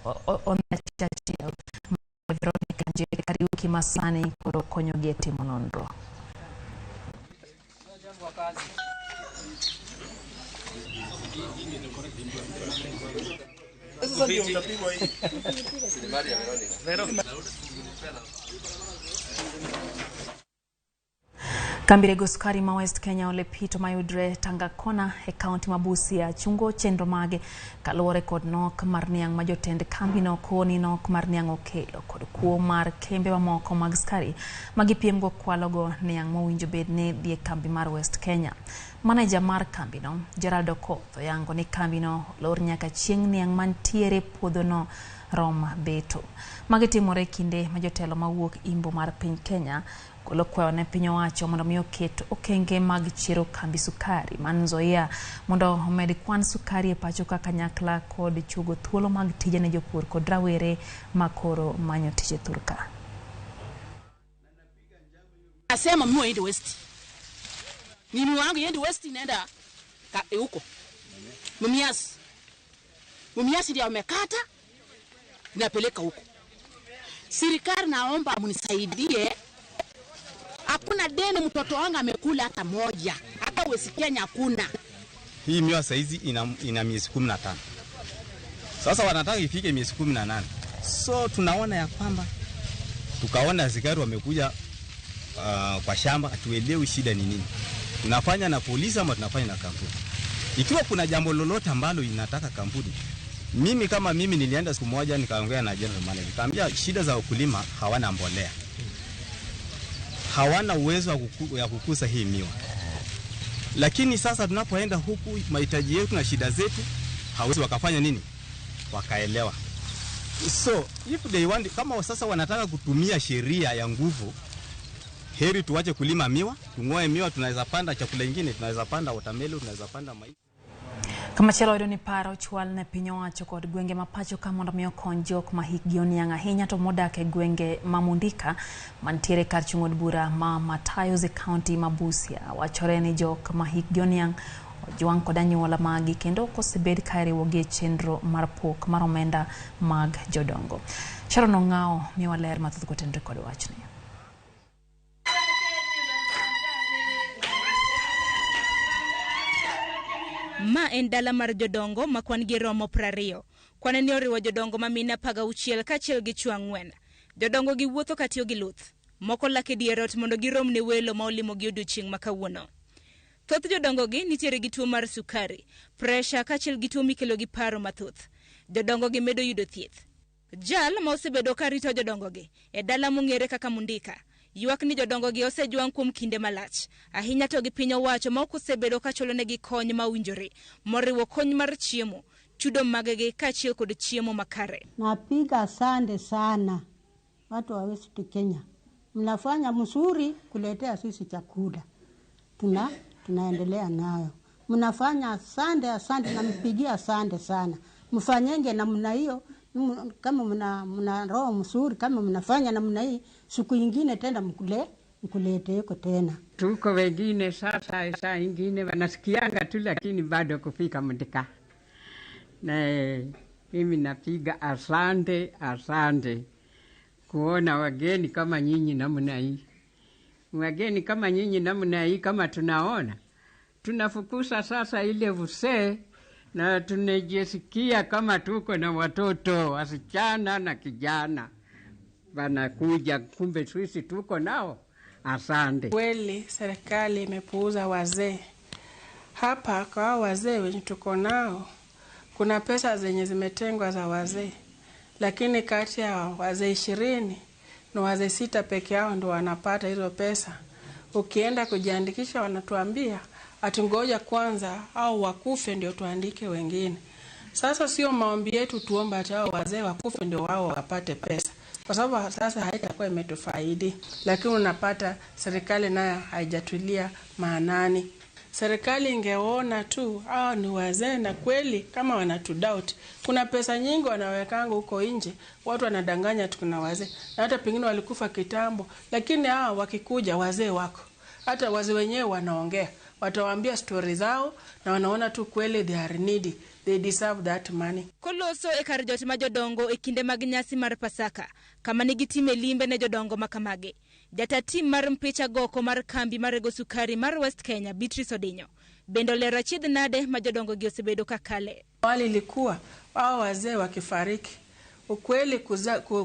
Veronica Njeri Kariuki masani koro konyogi e timo nonro. Kambi rego sukari ma West Kenya ole pito mayudre Tangakona e kaunti ma Busia chungo chenro mage kaluwore kod nok mar niang' ma jotend kambino koni nok mar niang' okelo kod kuo mar kembe mamoko mag sukari ma gipiemgo kwalogo niang' mowinjo bed ni dhi e kambi mar West Kenya. Maneja mar kambino Gerald Okoth oyango ni kambino olor nyaka chieng' niang' mantiere puodhono rom beto. Magi timore kinde ma jotelo mawuok imbo mar piny Kenya golo kwayo ne piny owacho mondo mi oket okenge mag chiero kambi sukari man Nzoia mondo omed kwan sukari e pacho ka kanyakla kod chugo thuolo mag tije ne jopur kod rawere ma koro manyo tije thurka. Nasema mimi waende West. Mimi wangu yende West inaenda huko. Mumias. Mumias ndio amekata napeleka huko. Serikali naomba mnisaidie. Hakuna deni mtoto wangu amekula hata moja. Hata West Kenya hakuna. Hii miwa saizi ina miezi 15. Sasa wanataka ifike miezi 18. So tunaona ya kwamba tukaona askari wamekuja kwa shamba, hatuelewi shida ni nini. Tunafanya na polisi ama tunafanya na kampuni? Ikiwa kuna jambo lolote ambalo inataka kampuni, mimi kama mimi nilienda siku moja nikaongea na general manager, nikamwambia shida za wakulima, hawana mbolea, hawana uwezo ya kukuza hii miwa. Lakini sasa tunapoenda huku mahitaji yetu na shida zetu hawezi wakafanya nini? Wakaelewa. So if they want, kama sasa wanataka kutumia sheria ya nguvu, heri tuache kulima miwa, tung'oe miwa, tunaweza panda chakula ingine, tunaweza panda watermelon, tunaweza panda mahindi. Kamachielo yudo ni paro ochwal ne piny owacho kod gwenge ma pacho ka mondo mi okony jok ma hikgi oniang' ahinya to modak e gwenge ma Mundika mantiere kar chung' od bura ma Matayos e kaunti ma Busia. Wachore ni jok ma hikgi oniang' ojwang' kod anyuola maggi kendo ok osebed ka iriwogi e chenro mar pok mar omenda mag jodongo. Sharon Ong'ao miyowa ler mathoth kotenore kod wachni. Ma en dala mar jodongo ma kwan gi romo 20. Kwan ni oriwo jodongo ma mine 16 kaachiel gi chwo 4. Jodongo gi wuotho katiyo gi luth. Moko lak e dier ot mondo girom ne welo ma olimogi odiochieng' ma kawuono. Thoth jodongo gi nitiere gi tuo mar sukari, presha kaachiel gi tuo mikelo gi paro mathoth. Jodongo gi medo yudo thieth. Jal ma osebedo ka rito jodongo gi e dala mong'ere kaka Mundika ywak ni jodongo gi osejwang' kuom kinde malach, ahinya to gi piny owacho ma ok osebedo ka chulonegi kony ma owinjore, moriwo kony mar chiemo, chudo maggi kaachiel kod chiemo makare. Napiga asante sana watu wa West Kenya, mnafanya mzuri kuletea sisi chakula, tunaendelea nayo. Mnafanya asante asante, nampigia asante sana. Mfanyenge namna hiyo, kama mna roho mzuri, kama mnafanya namna hii, siku nyingine tena mkuleteko tena. Tuko wengine sasa, saa ingine wanasikianga tu, lakini bado kufika Mundika. Na mimi napiga asante asante kuona wageni kama nyinyi namna hii. Wageni kama nyinyi namna hii, kama tunaona tunafukusa sasa ile vusee na tunajisikia kama tuko na watoto wasichana na kijana wanakuja, kumbe sisi tuko nao. Asante. Kweli serikali imepuuza wazee. Hapa kwa wazee wenye tuko nao kuna pesa zenye zimetengwa za wazee, lakini kati ya wazee 20 na wazee 6 peke yao ndio wanapata hizo pesa. Ukienda kujiandikisha wanatuambia atungoja kwanza au wakufe ndio tuandike wengine. Sasa sio maombi yetu tuomba hata wazee wakufe ndio wao wapate pesa, kwa sababu sasa haitakuwa imetufaidi. Lakini unapata serikali nayo haijatulia maanani. Serikali ingeona tu hao ni wazee na kweli kama wanatudoubt. Kuna pesa nyingi wanawekanga huko nje, watu wanadanganya tu kuna wazee, na hata pengine walikufa kitambo, lakini hao wakikuja wazee wako, hata wazee wenyewe wanaongea, watawaambia story zao na wanaona tu kweli they are needy, they deserve that money. Koloso e kar jot ma jodongo e kinde mag nyasi mar Pasaka, kama nigi time limbe ne jodongo makamage. Jata tim mar mpicha goko mar kambi mar rego sukari mar West Kenya, Beatrice Odinyo, bende olero achiedh nade ma jodongo gi osebedo kakale. Awali ilikuwa hao wazee wakifariki, ukweli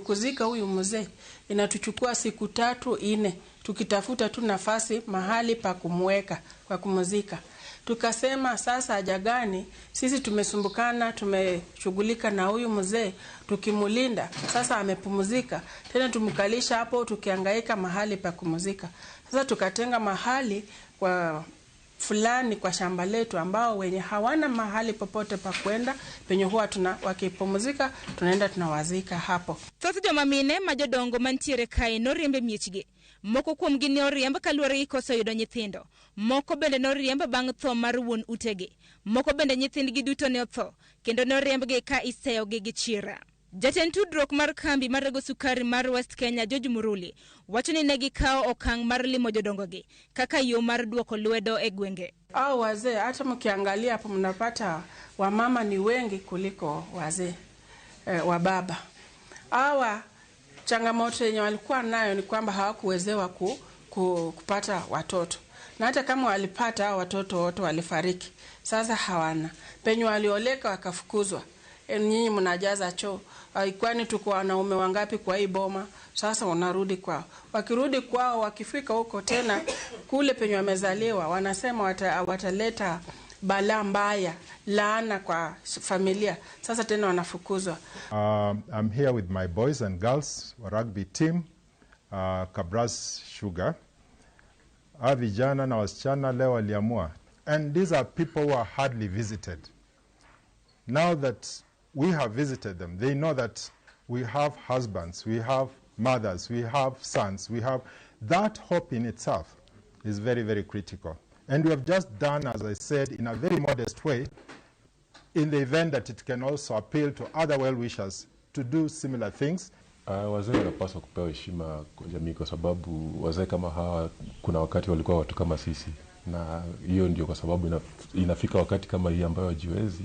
kuzika huyu mzee inatuchukua siku 3 4 tukitafuta tu nafasi mahali pa kumweka kwa kumzika. Tukasema sasa haja gani sisi tumesumbukana, tumeshughulika na huyu mzee tukimulinda, sasa amepumzika, tena tumkalisha hapo tukihangaika mahali pa kumzika. Sasa tukatenga mahali kwa fulani kwa shamba letu ambao wenye hawana mahali popote pa kwenda, penye huwa tuna wakipumzika tunaenda tunawazika hapo. Thoth joma mine ma jodongo mantiere kae noriembe miechgi. Moko kuomgi ne oriemb kaluwore gi koso yudo nyithindo. Moko bende noriemb bang' tho mar wuon utegi. Moko bende nyithindgi duto ne otho, kendo ne oriembgi ka iseyogi gi chira. Jatend tudruok mar kambi mar rego sukari mar West Kenya, George Muruli, wacho ni ne gikawo okang' mar limo jodongogi kaka yo mar duoko lwedo e gwenge. Hao wazee hata mkiangalia hapo mnapata wamama ni wengi kuliko wazee wa baba. Hawa changamoto yenye walikuwa nayo ni kwamba hawakuwezewa kupata watoto. Na hata kama walipata, hao watoto wote walifariki, sasa hawana penye walioleka, wakafukuzwa. Nyinyi mnajaza choo, kwani tuko wanaume wangapi kwa hii boma? Sasa wanarudi kwao. Wakirudi kwao, wakifika huko tena kule penye wamezaliwa, wanasema wataleta balaa mbaya, laana kwa familia. Sasa tena wanafukuzwa. I'm here with my boys and girls rugby team, Kabras Sugar. Hawa vijana na wasichana leo waliamua. And these are people who are hardly visited. Now that we have visited them, they know that we have husbands, we have mothers, we have sons, we have... That hope in itself is very, very critical. And we have just done, as I said, in a very modest way, in the event that it can also appeal to other well-wishers to do similar things. Wazee wanapaswa kupewa heshima kwa jamii kwa sababu wazee kama hawa kuna wakati walikuwa watu kama sisi, na hiyo ndio kwa sababu inafika wakati kama hii ambayo hawajiwezi,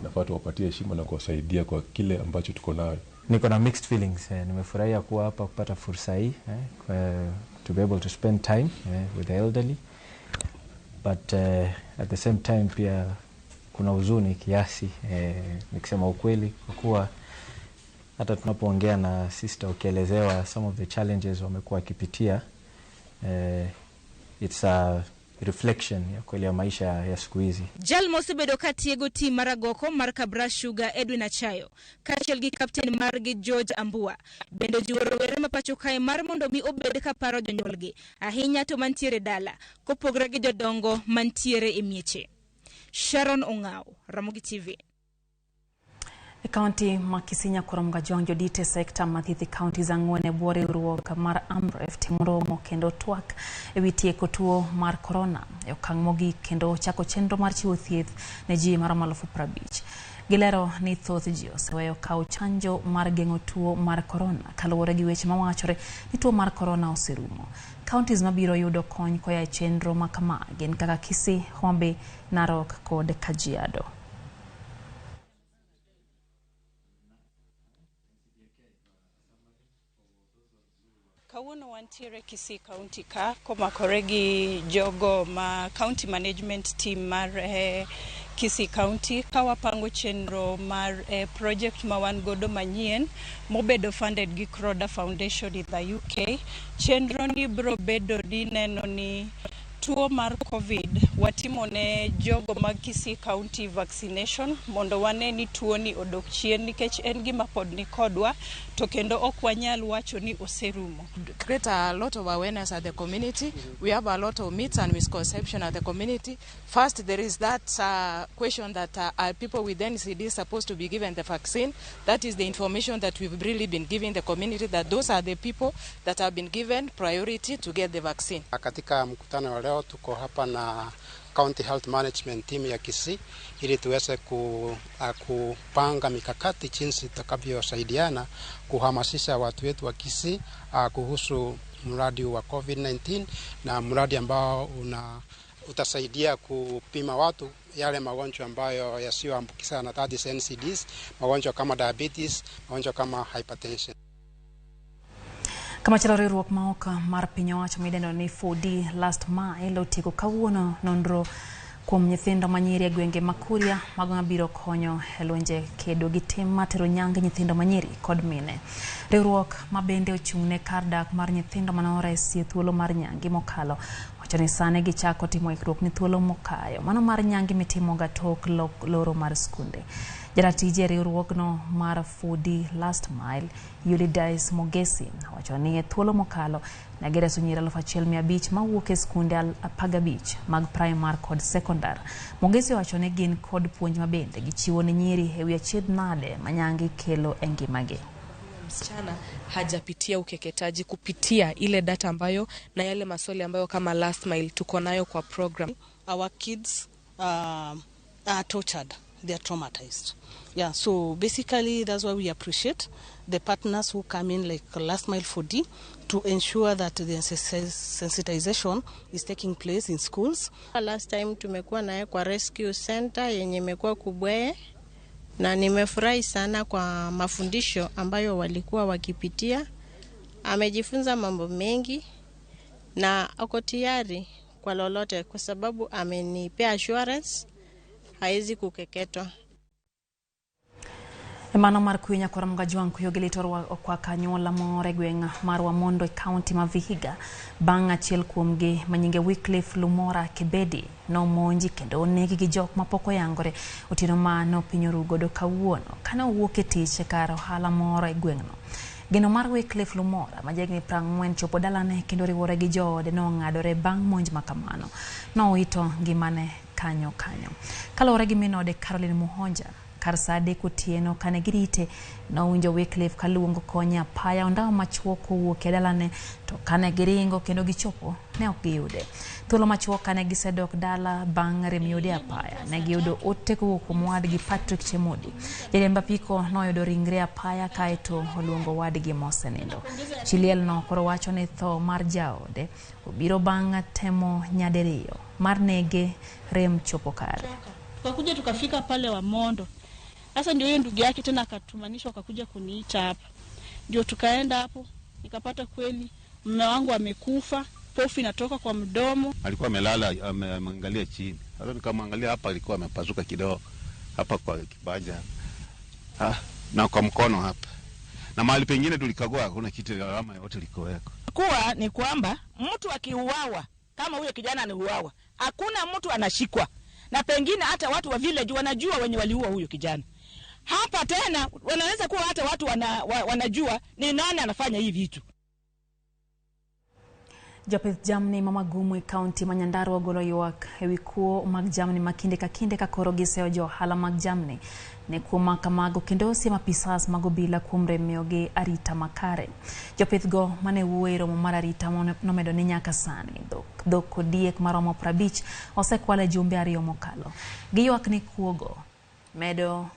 nafaa tuwapatie heshima na kuwasaidia kwa kile ambacho tuko nayo. Niko na mixed feelings. Nimefurahia kuwa hapa kupata fursa hii, to be able to spend time with the elderly, but at the same time pia kuna huzuni kiasi, nikisema ukweli, kwa kuwa hata tunapoongea na sister ukielezewa some of the challenges wamekuwa wakipitia, it's a reflection ya kweli ya maisha ya siku hizi. Jal mosebedo ka tiego tim mar agoko mar Kabras Sugar Edwin Achayo kaachiel gi kapten margi George Ambua bende ojiwo rowere ma pacho kae mar mondo mi obed ka paro jonyuolgi ahinya to mantiere dala kopogre gi jodongo mantiere e mieche. Sharon Ong'aw, Ramogi TV. E kaunti ma Kisii Nyakurom Gajwang' jodite sekta mathieth e kaunti ang'wen e bwo riwruok mar AMREF timo romo kendo twak ewi tieko tuo mar korona e okang' mogik kendo chako chenro mar chiwo thieth ne ji maromo 50,000. Gilero ni thoth ji oseweyo kawo chanjo mar geng'o tuo mar korona kaluwore gi weche mawachore ni tuo mar korona oserumo. Counties mabiro yudo kony koa e chenro ma kama gin kaka Kisii, Homa Bay, Narok kod Kajiado. Kawuono wantiere Kisii County ka komakore gi jogo ma County Management Team mar Kisii County ka wapango chenro mar project ma wan godo manyien mobedo funded gi Croda Foundation in the UK. Chenro ni bro bedo ni neno ni tuo mar COVID watimo ne jogo mag Kisii County vaccination mondo wane ni tuo ni odok chien nikech en gima pod ni kodwa to kendo ok wanyal wacho ni oserumo. Create a lot of awareness at the community. We have a lot of myths and misconception at the community. First, there is that question that are people with NCD supposed to be given the vaccine? That is the information that we've really been giving the community, that those are the people that have been given priority to get the vaccine. Katika mkutano wa leo tuko hapa na County Health Management Team ya Kisii ili tuweze kupanga mikakati jinsi tutakavyosaidiana kuhamasisha watu wetu wa Kisii kuhusu mradi wa COVID-19 na mradi ambao utasaidia kupima watu yale magonjwa ambayo yasiyoambukizana, that is NCDs, magonjwa kama diabetes, magonjwa kama hypertension. Kamachielo riwruok ma ok mar piny owacho midendo ni 4D Last Mile otieko kawuono nonro kuom nyithindo manyiri e gwenge ma Kuria mago mabiro konyo e lwenje kedo gi tim mar tero nyange nyithindo manyiri kod mine. Riwruok ma bende ochung' ne kar dak mar nyithindo mane oresi e thuolo mar nyange mokalo wacho ni sani gichako timo ikruok ne thuolo mokayo mano mar nyange mitimoga tok loro mar skunde. Jaratije e riwruogno mar 4D Last Mile Eulides Mogesi wacho ni e thuolo mokalo ne gireso nyiri 1500 mawuok e skunde 15 mag primar kod sekondar. Mogesi wacho ni gin kod puonj mabende gichiwo ne nyiri ewi achiedh nade ma nyange kelo e ngimagi. Msichana hajapitia ukeketaji kupitia ile data ambayo na yale maswali ambayo kama Last Mile tuko nayo kwa program. Our kids are tortured. They are traumatized. Yeah, so basically that's why we appreciate the partners who come in like Last Mile 4D to ensure that the sensitization is taking place in schools. Last time tumekuwa naye kwa rescue center yenye imekuwa Kubweye, na nimefurahi sana kwa mafundisho ambayo walikuwa wakipitia. Amejifunza mambo mengi na ako tayari kwa lolote, kwa sababu amenipea assurance haizi kukeketwa. Mano mar kuyo nyakwar Mgajwang' kuyo gi lit okwako anyuola moro e gweng' mar Wamondo e kaunti ma Vihiga bang' achiel kuomgi ma nyinge Wycliffe Lumora Kibedi nomonji kendo onegi gi jok mapok oyangore otieno ma nopiny oru godo kawuono kane owuok e tich e kar ohala moro e gweng'no. Geno mar Wycliffe Lumora ma jahigni 40 chopo dalane kendo riwore gi joode nong'adore bang' monj makamano. Nowito ngimane kanyo kanyo. Kaluwore gi min ode Caroline Muhonja, kar saa 3 otieno kane girite nowinjo Wycliffe kaluongo kony e apaya ondawa machuok kowuok e dalane, to kane giringo kendo gichopo ne ok giyude. Thuolo machuok kane gisedok dala bang' rem yude apaya, ne giyudo ote kowuok kuom wadgi Patrick Chemodi. Jariemb apiko noyudo ringre apaya kaeto oluongo wadgi mosenindo. Chi lielno koro wacho ni tho mar jaode obiro bang' temo nyadiriyo mar nege rem chopo kare. Tukakuja tukafika pale Wamondo. Sasa ndio hiyo ndugu yake tena akatumanisha akakuja kuniita hapa. Ndio tukaenda hapo, nikapata kweli mume wangu amekufa, pofu inatoka kwa mdomo. Alikuwa amelala ameangalia chini. Sasa nikamwangalia hapa alikuwa amepasuka kidogo hapa kwa kibaja. Na kwa mkono hapa. Na mahali pengine tulikagua hakuna kitu, alama yote likoweko. Kuwa ni kwamba mtu akiuawa kama huyo kijana aliuawa, hakuna mtu anashikwa. Na pengine hata watu wa village wanajua wenye waliua huyo kijana. Hapa tena wanaweza kuwa hata watu wanajua ni nani anafanya hivi vitu. Jopith jamni ma Magumu e kaunti ma Nyandarua ogolo ywak ewi kuo mag jamni ma kinde ka kinde ka koro giseyo jo ohala mag jamni ne kuo ma kamago kendo siemo apisas mag obila kuom rem miyogi arita makare. Jopith go mane wuoyo e romo mar arita nomedo ni nyaka sani dhok kod diek maromo 50 osekwal e jumbe 2 mokalo. Giywak ni kuogo medo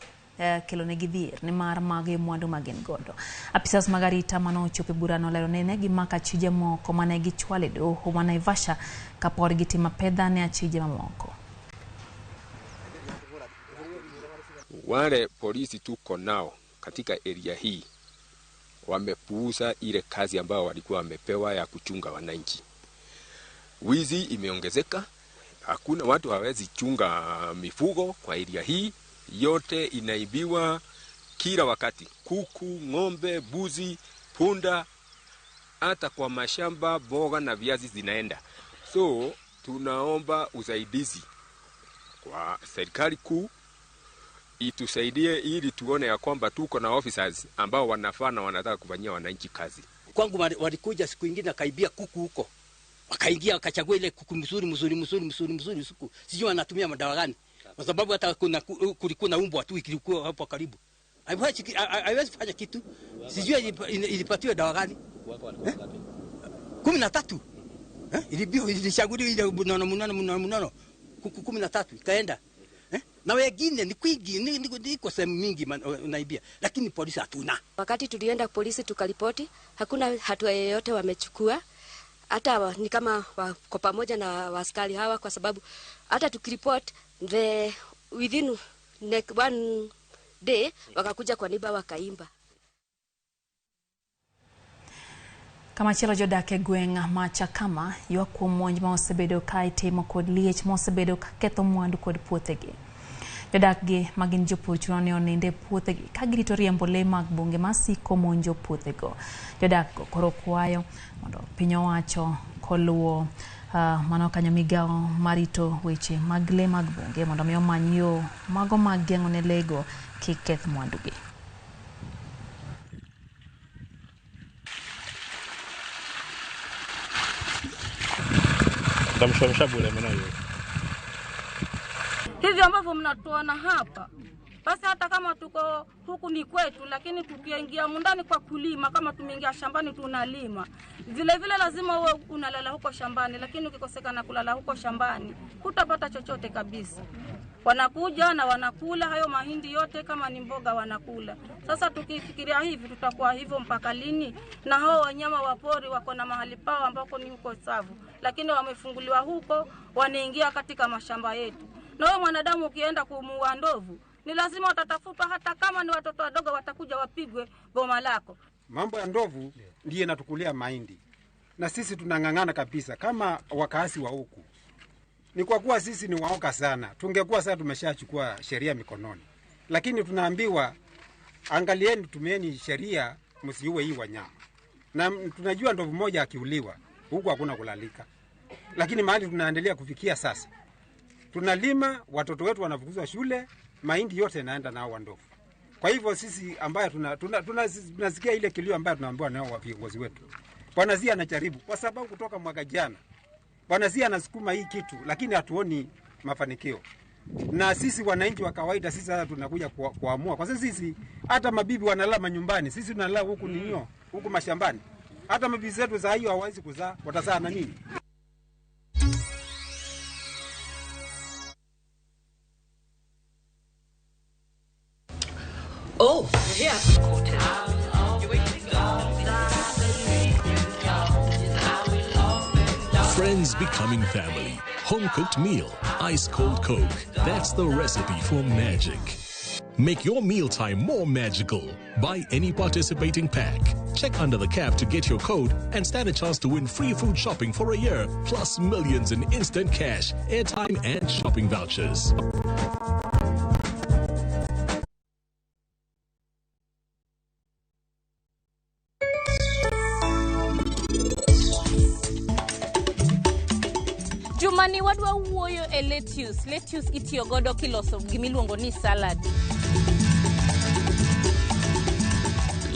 kelonegi dhier nimar mago e mwandu ma gin godo. Apisas mag arita manochopo e burano olero ni ne gimako achije moko mane gichwalo e doho ma Naivasha kapod gitimo apedha ne achije mamoko. Wale polisi tuko nao katika area hii wamepuuza ile kazi ambayo walikuwa wamepewa ya kuchunga wananchi. Wizi imeongezeka, hakuna watu hawezi chunga mifugo kwa area hii, yote inaibiwa kila wakati. Kuku, ng'ombe, buzi, punda, hata kwa mashamba boga na viazi zinaenda. So tunaomba usaidizi kwa serikali kuu itusaidie ili tuone ya kwamba tuko na officers ambao wanafaa na wanataka kufanyia wananchi kazi. Kwangu walikuja siku nyingine akaibia kuku huko. Wakaingia wakachagua ile kuku mzuri mzuri mzuri mzuri mzuri usiku. Sijui wanatumia madawa gani. Kwa sababu hata kuna kulikuwa na umbwa tu ilikuwa hapo karibu. Haiwezi fanya kitu. Sijui ilipatiwa dawa gani. 13. Ilibio ilichaguliwa ile mnono kuku 13 ikaenda. Na wengine ni kwingi ni kwa sehemu mingi naibia, lakini polisi hatuna. Wakati tulienda polisi tukaripoti, hakuna hatua yoyote wamechukua. Hata ni kama wako pamoja na askari hawa, kwa sababu hata tukiripoti the within one day wakakuja kwa niba wakaimba. Kamachielo jodak e gweng' ma Chakama ywak kuom monj ma osebedo ka itimo kod liech ma osebedo ka ketho mwandu kod puothegi. Jodak gi ma gin jopur chuno ni onind e puothegi ka girito riembo lee mag bunge masiko monjo puothego. Jodak go koro kwayo mondo piny owacho koluwo mano kanyo migawo marito weche mag lee mag bunge mondo mi omany yo mago mag geng'o ne lee go kik keth mwandugi. Hivyo ambavyo mnatuona hapa, basi hata kama tuko huku ni kwetu, lakini tukiingia mundani kwa kulima, kama tumeingia shambani tunalima. Vile vile lazima uwe unalala huko shambani, lakini ukikosekana kulala huko shambani hutapata chochote kabisa. Wanakuja na wanakula hayo mahindi yote, kama ni mboga wanakula. Sasa tukifikiria hivi tutakuwa hivyo mpaka lini? Na hao wanyama wa pori wako na mahali pao ambako ni huko Tsavo, lakini wamefunguliwa huko, wanaingia katika mashamba yetu. Na wewe mwanadamu ukienda kumuua ndovu, ni lazima watatafuta, hata kama ni watoto wadogo watakuja wapigwe boma lako. Mambo ya ndovu ndiye inatukulia mahindi, na sisi tunang'ang'ana kabisa kama wakaasi wa huku. Ni kwa kuwa sisi ni waoga sana, tungekuwa sasa tumeshachukua sheria mikononi, lakini tunaambiwa angalieni, tumieni sheria, msiue hii wanyama. Na tunajua ndovu moja akiuliwa huku hakuna kulalika, lakini mahali tunaendelea kufikia sasa, tunalima, watoto wetu wanafukuzwa shule, mahindi yote naenda nao ndovu. Kwa hivyo sisi ambaye tunasikia ile kilio ambayo tunaambiwa nao viongozi wetu. Bwana Zia anajaribu kwa sababu kutoka mwaka jana Bwana Zia anasukuma hii kitu, lakini hatuoni mafanikio. Na sisi wananchi wa kawaida sisi sasa tunakuja kuamua. Kwa sababu sisi hata mabibi wanalala manyumbani, sisi tunalala huku ninyo, huku mashambani. Hata mabibi zetu za hiyo hawawezi kuzaa, watazaa na nini? Oh, yeah. Friends becoming family. Home-cooked meal. Ice-cold Coke. That's the recipe for magic. Make your mealtime more magical. Buy any participating pack. Check under the cap to get your code and stand a chance to win free food shopping for a year, plus millions in instant cash, airtime, and shopping vouchers. Jumani wadwa wuoyo e lettuce. Lettuce itiyo godo kiloso gimiluongo ni salad.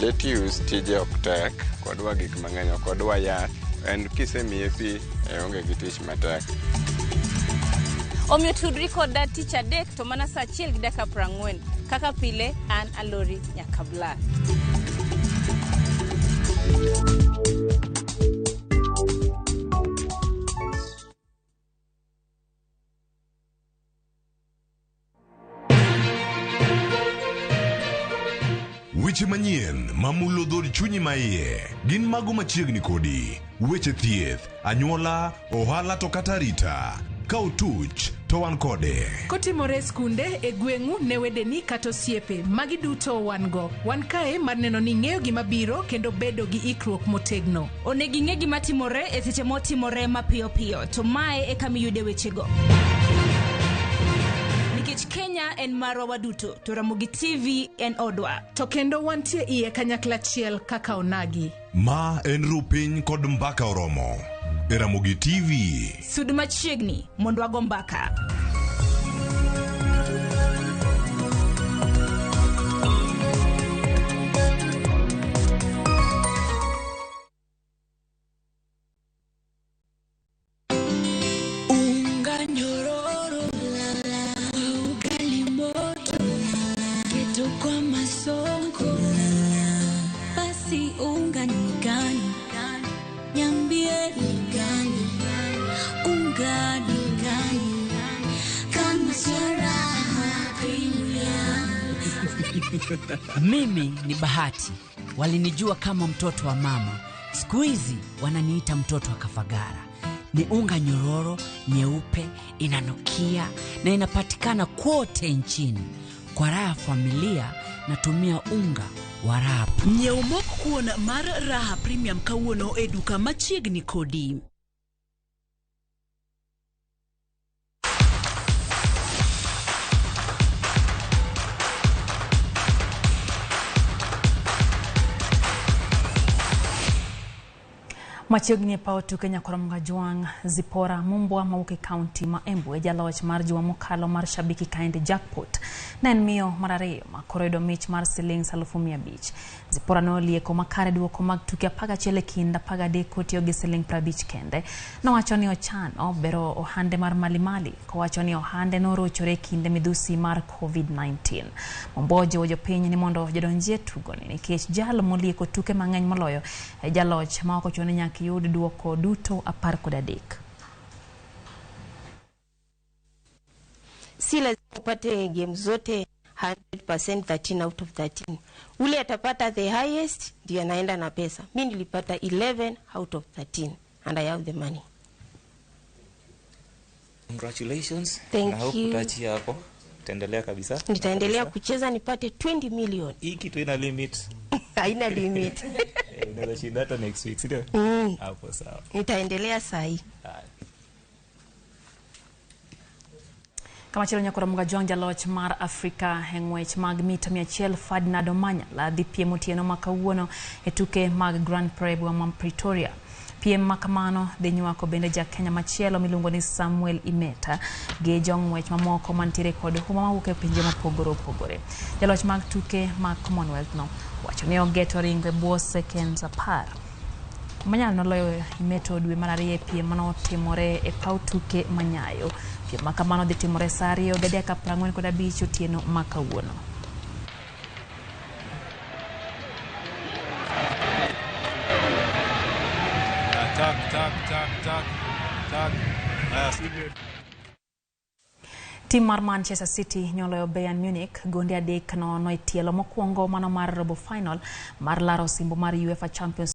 Lettuce tije ok tek, kodwa gik mang'eny, ok odwa yath. En kisemiye pi, onge gi tich matek. Omiyo tudri koda tich adek to mana saa 1:40. Kaka pile, an Alori Nyakabla. Weche manyien mamulo dhood chunyi maiye gin mago machiegni kodi. Weche thieth, anyuola, ohala to kata arita. Ka otuch to wan kode. Kotimore e skunde, e gweng'u, ne wedeni kata osiepe, magi duto wan go. Wan kae mar neno ni ing'eyo gima biro kendo bedo gi ikruok motegno. Onego ing'e gima timore e seche motimore mapiyo piyo, to mae e kama iyude wechego. Nikech Kenya en marwa waduto, to Ramogi TV en odwa. To kendo wantie iye kanyakla achiel kaka onagi. Ma en rupiny kod mbaka oromo. E Ramogi TV. Sud machiegni mondo wago mbaka. Unga nyororo, ugali moto, keto kwa masonko. Basi unga ni gani? Niambie ni gani? Unga ni gani? Kama sio Raha Premium. Mimi ni Bahati. Walinijua kama mtoto wa mama. Siku hizi wananiita mtoto wa Kafagara. Ni unga nyororo, nyeupe, inanukia na inapatikana kote nchini. Kwa raha familia natumia unga wa Raha. Nyiew mok kuon mar Raha Premium kawuono e duka machiegni kodi. Machiegni e paw tuke Nyakoromoga Jwang' Zipora Mumbwa mawuok e kaunti ma Embu e jaloch mar juma mokalo mar Shabiki Kaende Jackpot. Ne en miyo mar ariyo ma koro yudo mich mar siling 500,000. Zipora ne olieko makare duoko mag tuke 11 e kind 13 kotiyo gi siling 50 kende. Nowacho ni ochano bero ohande mar malimali kowacho ni ohande norochore e kinde midhusi mar COVID-19. Mumbwa ojiwo jopiny ni mondo jodonjie tugoni nikech jal molieko tuke mang'eny moloyo e jaloch ma ok ochuno ni nyaka yud duoko duto 13. Si lazima upate game zote 100%, 13 out of 13. Ule atapata the highest ndiye anaenda na pesa. Mimi nilipata 11 out of 13 and I have the money. Congratulations. Thank na hope you. Utaachia hapo. Utaendelea kabisa. Nitaendelea kucheza nipate 20 million. Hii kitu ina limit. Haina limit. Unaweza shinda hata next week, sio? Hapo sawa. Nitaendelea sahi. Kamachielo nyakoro Mugajwang' jaloch mar Afrika e ng'wech mag mita 100 Ferdinand Omanyala dhi piem otieno ma kawuono e tuke mag Grand Prix ma Pretoria. Piem ma kamano dhi nywako bende ja Kenya machielo miluongo ni Samuel Imeta gi jong'wech mamoko mantiere kod huma mawuok e pinje mopogore opogore. Jaloch mag tuke mag Commonwealth no wacho ni ogeto ringo e bwo sekonds 10. Omanyala noloyo Imeto dwe mar ariyo e piem manotimore e paw tuke ma Nyayo. Piem ma kamano dhi timore saa 2:45 otieno ma kawuono. Tak, tak, tak, tak, tak. Tim mar Manchester City nyoloyo Bayern Munich gonde 3-0 e tielo mokwongo mano mar robo final mar laro osimbo mar UEFA Champions